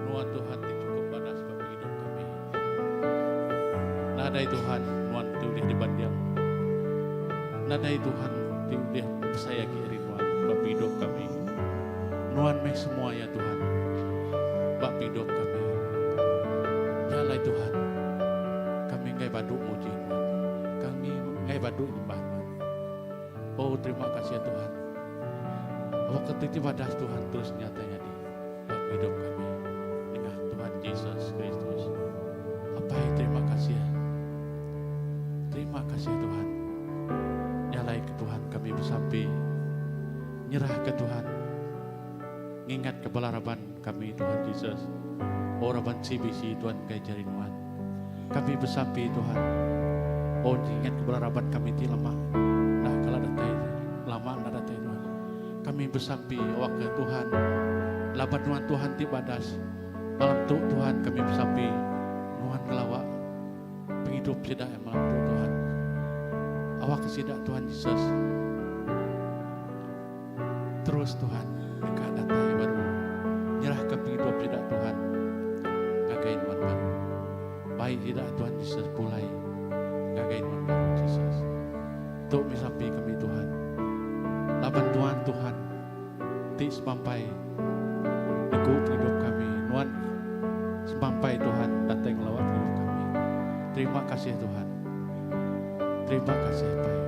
Nuan Tuhan ti chukup badas ba pengidup kami. Nadai Tuhan nuan ti ulih dibanding. Nadai Tuhan ti ulih besai agi ari nuan ba pengidup kami. Nuan meh semua ya Tuhan ba pengidup kami. Nya alai Tuhan, kami enggai badu muji nuan. Kami enggai badu nyembah nuan. Oh terima kasih Tuhan. Awakka ti ti badas Tuhan terus nyata nyadi. Ba pengidup kami nengah Tuhan Jesus Kristus. Apai terima kasih. Terima kasih Tuhan. Nya alai ke Tuhan kami besampi nyerah ke Tuhan ngingat ke bala raban kami Tuhan Jesus. Oh raban CBC Tuhan kai jari nuan. Kami besampi Tuhan. Oh ingat ke bala raban kami ti lama enda kala datai lama enda datai Tuhan. Kami besampi awakka Tuhan laban nuan Tuhan ti badas. Malam tu Tuhan kami besampi nuan ngelawa pengidup sida iya malam tu Tuhan. Awakka sida Tuhan Jesus terus Tuhan deka datai baru nyerahka pengidup sida Tuhan ngagai nuan baru. Bai sida Tuhan Jesus pulai ngagai nuan baru Jesus. Tu mih sampi kami Tuhan. Laban Nuan Tuhan ti semampai negu pengidup kami. Nuan semampai Tuhan datai ngelawa pengidup kami. Terima kasih Tuhan. Terima kasih Pai.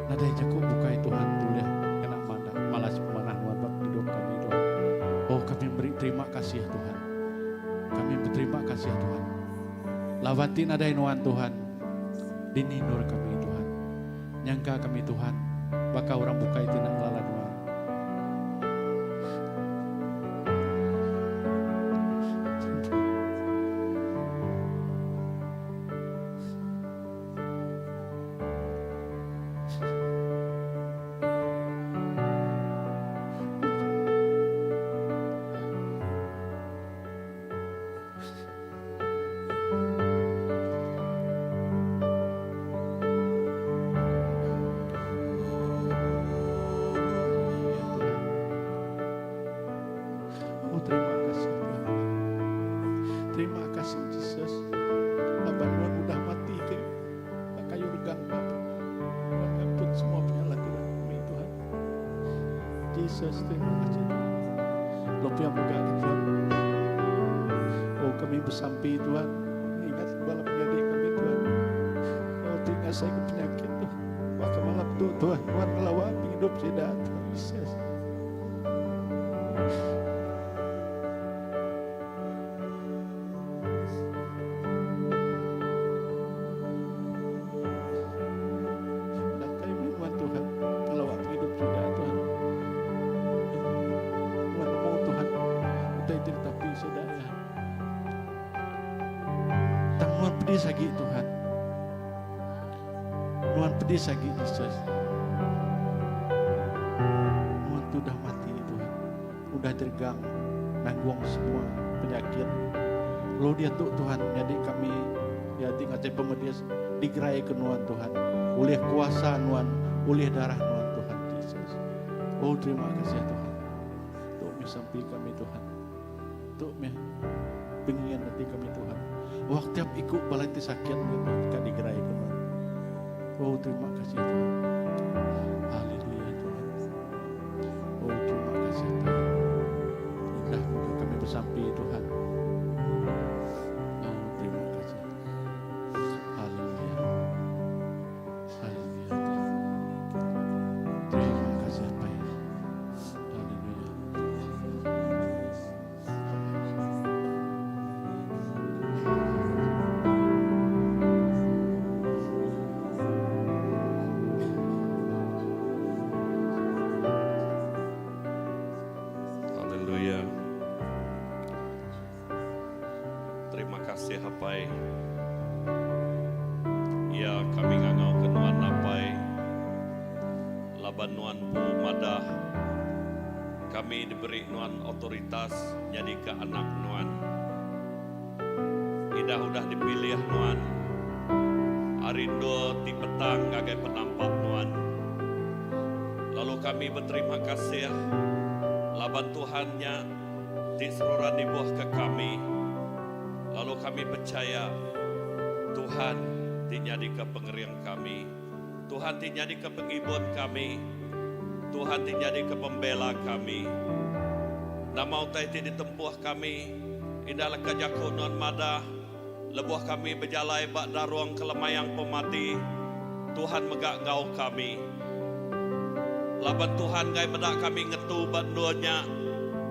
Nadai jaku bukai Tuhan tulih ngena madah malas pemanah Nuan ba pengidup kami Tuhan. Oh kami meri terima kasih Tuhan. Kami beterima kasih Tuhan. Laban ti nadai Nuan Tuhan. Dini endur kami Tuhan. Nyangka kami Tuhan baka orang bukai ti enda ngelala Nuan. Jesus. Terima kasih Tuhan. Lalu pia mega ke Tuhan. Oh kami besampi Tuhan. Ingat bala menyadi kami Tuhan. Oh tinggal saya ke penyakit Tuhan. Maka malam tu Tuhan Tuhan ngelawa penghidup sida Tuhan Jesus. Datai meh nuan Tuhan ngelawa pengidup sida Tuhan. Nuan nemu Tuhan utai ti ditapi sida iya. Tang nuan pedis agi Tuhan. Nuan pedis agi Jesus. Nuan tu dah mati Tuhan. Udah jeregang nanggung semua penyakit. Lalu diatu Tuhan nyadi kami ya ti ngagai pemedis digerai ke nuan Tuhan. Ulih kuasa nuan, ulih darah nuan Tuhan Jesus. Oh terima kasih Tuhan. Tu meh sampi kami Tuhan. Tu meh pengingin ati kami Tuhan. Wak tiap iku bala ti sakit nya Tuhan ka digerai ke nuan. Oh terima kasih Tuhan. Haleluya Tuhan. Oh terima kasih Tuhan. Indah mega kami besampi Tuhan. Oh terima kasih. Haleluya. Haleluya Tuhan. Terima kasih Pai. Haleluya. Haleluya. Terima kasih Apai. Ya kami ngangau ke nuan Apai. Laban nuan empu madah kami diberi nuan otoritas nyadika anak nuan. Idah udah dipilih nuan ari endur ti petang ngagai penampak nuan. Lalu kami beterima kasih laban Tuhan nya ti seruran nibuhka kami lalu kami pechaya Tuhan ti nyadika pengering kami. Tuhan ti nyadika pengibun kami, Tuhan ti nyadika pembela kami. Nama utai ti ditempuh kami, indah leka jaku Nuan madah, lebuh kami bejalai ba darung kelemayang pemati, Tuhan mega enggau kami. Laban Tuhan enggai meda kami ngetu ba endur nya,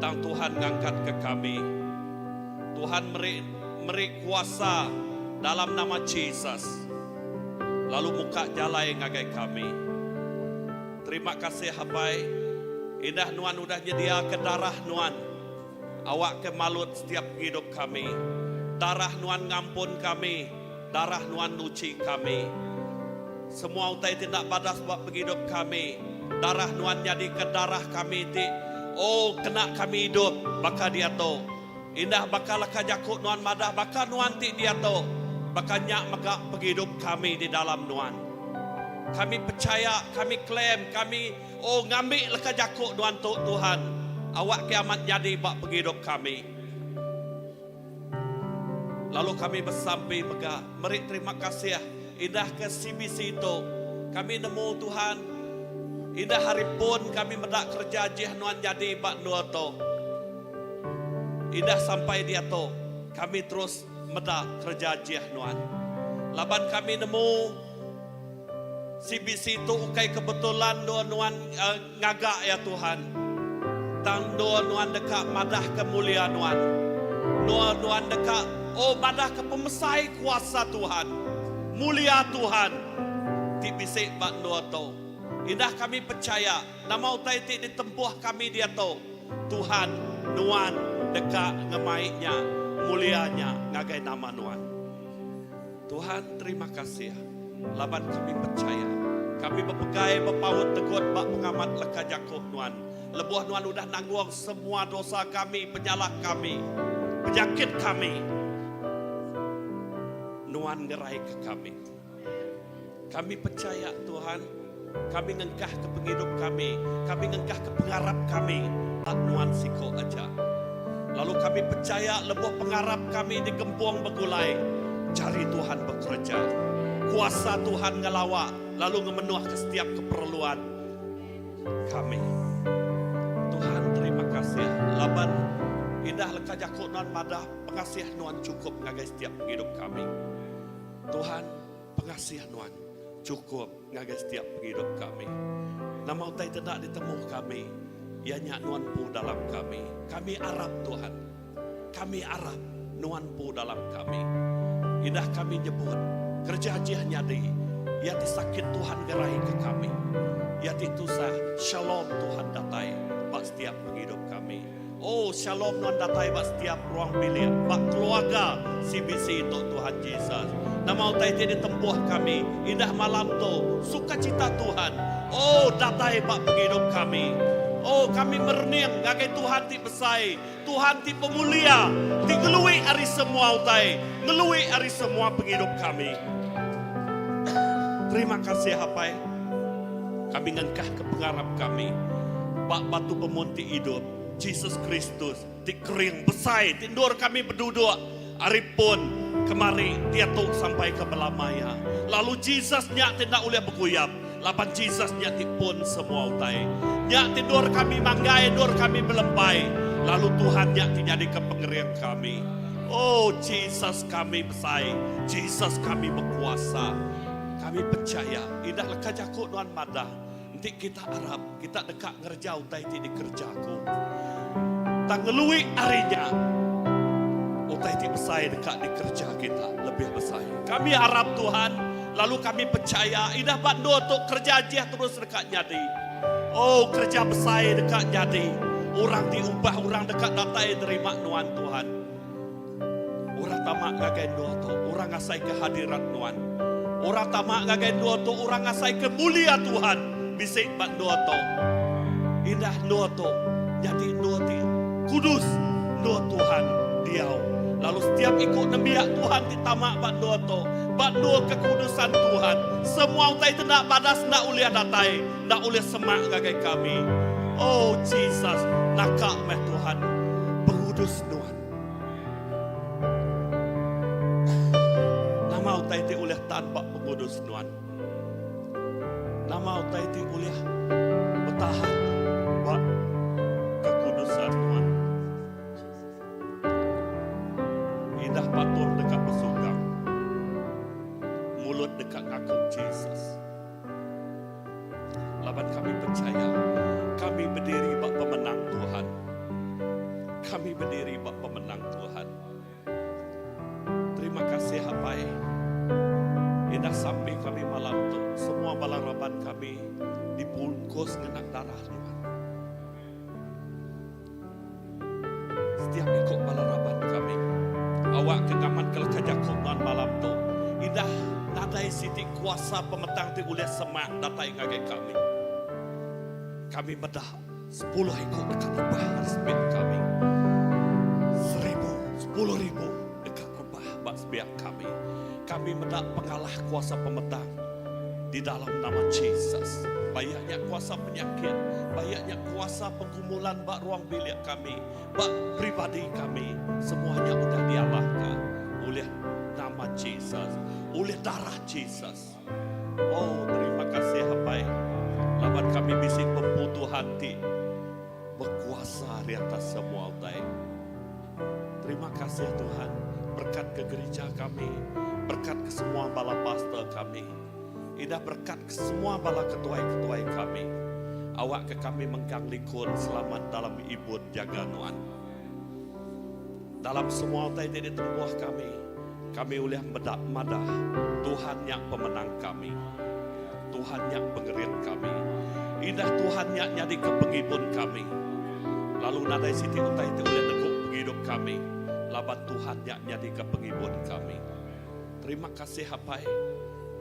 tang Tuhan ngangkatka kami. Tuhan meri meri kuasa dalam nama Jesus. Lalu muka jalai ngagai kami. Terima kasih Apai, indah nuan udah nyediaka darah nuan awakka malut setiap pengidup kami. Darah nuan ngampun kami, darah nuan nuchi kami. Semua utai ti enda badas ba pengidup kami, darah nuan nyadika darah kami ti oh kena kami idup baka diatu. Indah baka leka jaku Nuan madah baka Nuan ti diatu, baka nya mega pengidup kami di dalam Nuan. Kami pechaya, kami claim, kami, oh, ngambi leka jaku Nuan tu, Tuhan, awak ke amat nyadi ba pengidup kami. Lalu kami besampi mega meri terima kasih indah ke CBC tu. Kami nemu Tuhan, indah hari pun kami meda kereja ajih Nuan nyadi ba endur tu. Indah sampai diatu kami terus meda kereja ajih nuan. Laban kami nemu CBC tu ukai kebetulan endur nuan ngaga iya Tuhan. Tang endur nuan deka madahka mulia nuan. Endur nuan deka oh madahka pemesai kuasa Tuhan. Mulia Tuhan ti bisi ba endur tu. Indah kami pechaya Nama utai ti ditempuh kami diatu, Tuhan, Nuan deka ngemai nya mulia nya ngagai nama Nuan. Tuhan, terima kasih laban kami pechaya. Kami bepegai bepaut tegut ba pengamat leka jaku Nuan. Lebuh Nuan udah nanggung semua dosa kami, penyalah kami, penyakit kami, Nuan ngeraika kami. Kami pechaya Tuhan, kami ngengkahka pengidup kami, kami ngengkahka pengarap kami ba Nuan siko aja. Lalu kami pechaya lebuh pengarap kami digempung begulai, jari Tuhan bekereja. Kuasa Tuhan ngelawa lalu ngemenuhka setiap keperluan kami. kasih laban indah leka jaku Nuan madah pengasih Nuan chukup ngagai setiap pengidup kami. Tuhan, pengasih Nuan chukup ngagai setiap pengidup kami. Nama utai ti enda ditemu kami, iya nya Nuan empu dalam kami. Kami arap Tuhan. Kami arap Nuan empu dalam kami. Indah kami nyebut, kereja ajih nyadi, iya ti sakit Tuhan ngeraika kami. Iya ti tusah, shalom Tuhan datai ba setiap pengidup kami. Oh, shalom Nuan datai ba setiap ruang bilik, ba keluarga CBC tu Tuhan Jesus. Nama utai ti ditempuh kami indah malam tu, sukacita Tuhan, oh datai ba pengidup kami. Oh, kami merening ngagai Tuhan ti besai, Tuhan ti pemulia, ti ngelui ari semua utai, ngelui ari semua pengidup kami. Terima kasih Apai. Kami ngengkahka pengarap kami ba batu pemun ti idup, Jesus Kristus, ti kering, besai, ti endur kami beduduk ari pun, kemari, diatu sampai ke belama iya. Lalu Jesus nya ti enda ulih beguyap, laban Jesus nya ti pun semua utai. Nya ti endur kami manggai, endur kami belempai, lalu Tuhan nya ti nyadika pengering kami. Oh, Jesus kami besai, Jesus kami bekuasa. Kami pechaya, indah leka jaku nuan madah, enti kita arap, kita deka ngereja utai ti dikereja aku. Tang ngelui ari nya, utai ti besai deka dikereja kita lebih besai. Kami arap Tuhan, lalu kami pechaya, indah ba endur tu kereja ajih terus deka nyadi. Oh, kereja besai deka nyadi. Orang diubah, orang deka datai nerima nuan Tuhan. Orang tama ngagai endur tu, orang ngasaika hadirat Nuan. Orang tama ngagai endur tu, orang ngasaika mulia Tuhan bisi ba endur tu. Indah endur tu nyadi endur ti kudus, endur Tuhan diau. Lalu setiap iku nembiak Tuhan ti tama ba endur tu, ba endur kekudusan Tuhan, semua utai ti enda badas enda ulih datai, enda ulih semak ngagai kami. Oh Jesus, naka meh Tuhan pengudus Nuan. Nama utai ti ulih tan ba pengudus nuan? Nama utai ti ulih betahan ba kekudusan nuan? Indah patung deka besugang, mulut deka ngaku Jesus. Laban kami pechaya, kami bediri ba pemenang Tuhan. Kami bediri ba pemenang Tuhan. Terima kasih Apai. Indah sampi kami malam tu, semua bala raban kami dibungkus ngena darah Nuan. Setiap iku bala raban kami. Awak ke ngamat ke leka jaku nuan malam tu. Indah nadai siti kuasa pemetang ti ulih semak datai ngagai kami. Kami meda sepuluh iku deka rebah ari sepiak kami. Seribu, 10,000 deka rebah ba sepiak kami. Kami meda pengalah kuasa pemetang di dalam nama Jesus. Bayak nya kuasa penyakit, bayak nya kuasa pengkumulan ba ruang bilik kami, ba pribadi kami, semua nya udah dialahka ulih nama Jesus, ulih darah Jesus. Oh, terima kasih Apai laban kami bisi bempu Tuhan ti bekuasa ari atas semua utai. Terima kasih Tuhan, berkat ke gerija kami, berkat ke semua bala pastor kami. Idah berkat ke semua bala ketuai-ketuai kami. Awak ke kami mengkang likun selamat dalam ibun jaga Nuan. Dalam semua utai ti ditempuh kami, kami ulih meda madah Tuhan nya pemenang kami. Tuhan nya pengering kami. Indah Tuhan nya nyadika pengibun kami. Lalu nadai siti utai ti ulih negu pengidup kami laban Tuhan nya nyadika pengibun kami. Terima kasih Apai.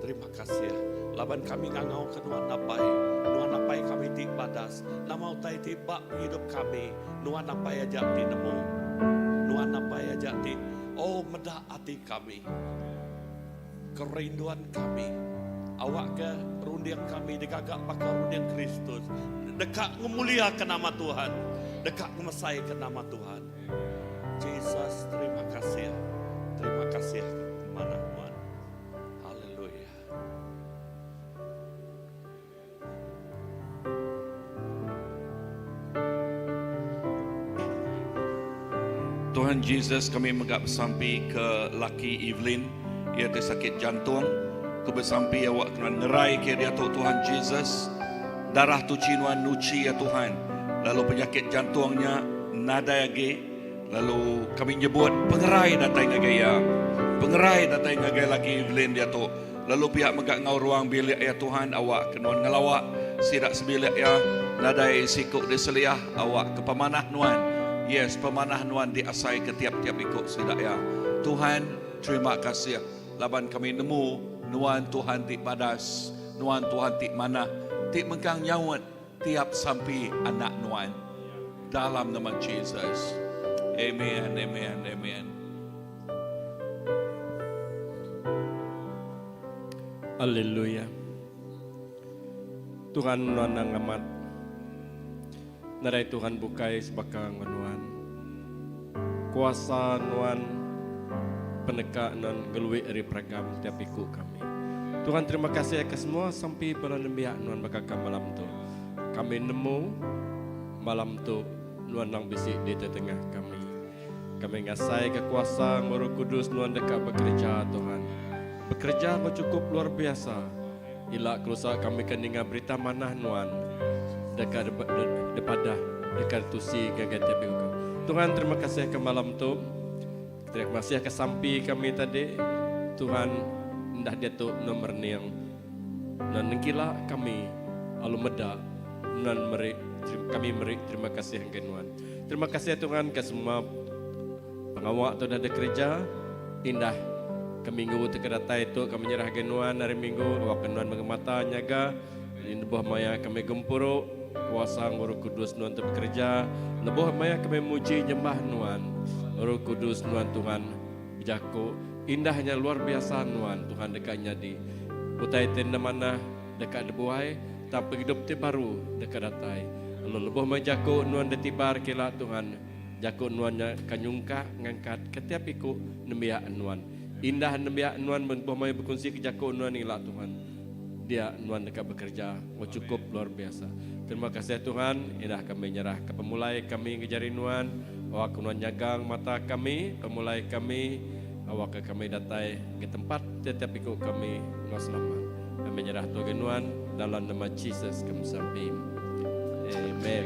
Terima kasih laban kami ngangauka Nuan Apai. Nuan Apai kami ti badas. Nama utai ti ba pengidup kami, Nuan Apai aja ti nemu. Nuan Apai aja ti oh meda ati kami. Kerinduan kami. Awakka runding kami digaga baka runding Kristus. Deka ngemuliaka nama Tuhan. Deka ngemesaika nama Tuhan. Jesus, terima kasih. Terima kasih manah nuan. Haleluya. Tuhan Jesus kami mega besampi ke laki Evelyn iya ti sakit jantung. Ku besampi awak ke nuan ngerai ke iya diatu Tuhan Jesus. Darah tuchi nuan nuchi iya Tuhan lalu penyakit jantung nya nadai agi lalu kami nyebut pengerai datai ngagai iya. Pengerai datai ngagai laki Evelyn diatu lalu pia mega enggau ruang bilik iya Tuhan awak ke nuan ngelawa sida sebilik iya nadai siku diseliah awak ke pemanah nuan yes pemanah nuan diasai ke tiap-tiap iku sida iya Tuhan terima kasih laban kami nemu nuan Tuhan ti badas nuan Tuhan ti manah ti mengkang nyaut tiap sampi anak nuan dalam nama Jesus amen amen amen. Alleluia. Tuhan nuan nang amat. Nadai Tuhan bukai sebaka enggau nuan. Kuasa nuan peneka nuan ngelui ari peragam tiap iku kami. Tuhan terima kasih ke semua sampi bala nembiak nuan baka ka malam tu. Kami nemu malam tu nuan nang bisi di tengah kami. Kami ngasaika kuasa enggau Roh Kudus Nuan deka bekereja, Tuhan. Bekereja enggau chukup luar biasa. Ila kelusa kami ke ninga berita manah Nuan deka dipadah, deka ditusi ngagai tiap iku kami. Tuhan, terima kasih ke malam tu. Terima kasih ke sampi kami tadi. Tuhan, endah diatu Nuan merening. Nuan nengkila kami alu meda Nuan meri kami meri terima kasih ngagai Nuan. Terima kasih Tuhan ke semua pengawa tu udah dikereja indah ke minggu ti ke datai tu kami nyerah agai Nuan hari minggu awak ke Nuan mengemata nyaga lebuh maya kami gempuru kuasa enggau Roh Kudus Nuan tu bekereja lebuh maya kami muji nyembah Nuan Roh Kudus Nuan Tuhan bejaku indah nya luar biasa Nuan Tuhan deka nyadi utai ti enda manah deka dibuai tang pengidup ti baru deka datai. Lalu lebuh meh jaku nuan ditibar kila Tuhan, jaku nuan nya ka nyungkak ngangkat ke tiap iku nembiak nuan. Indah nembiak nuan lebuh meh bekunsi ke jaku nuan ila Tuhan, dia nuan deka bekereja enggau chukup luar biasa. Terima kasih Tuhan, indah kami nyerah ke pemulai kami ngejari nuan, awak ke nuan nyagang mata kami, pemulai kami, awak ke kami datai ke tempat tiap-tiap iku kami enggau selamat. Kami nyerah tu agai nuan dalam nama Jesus kami sampi. Amen.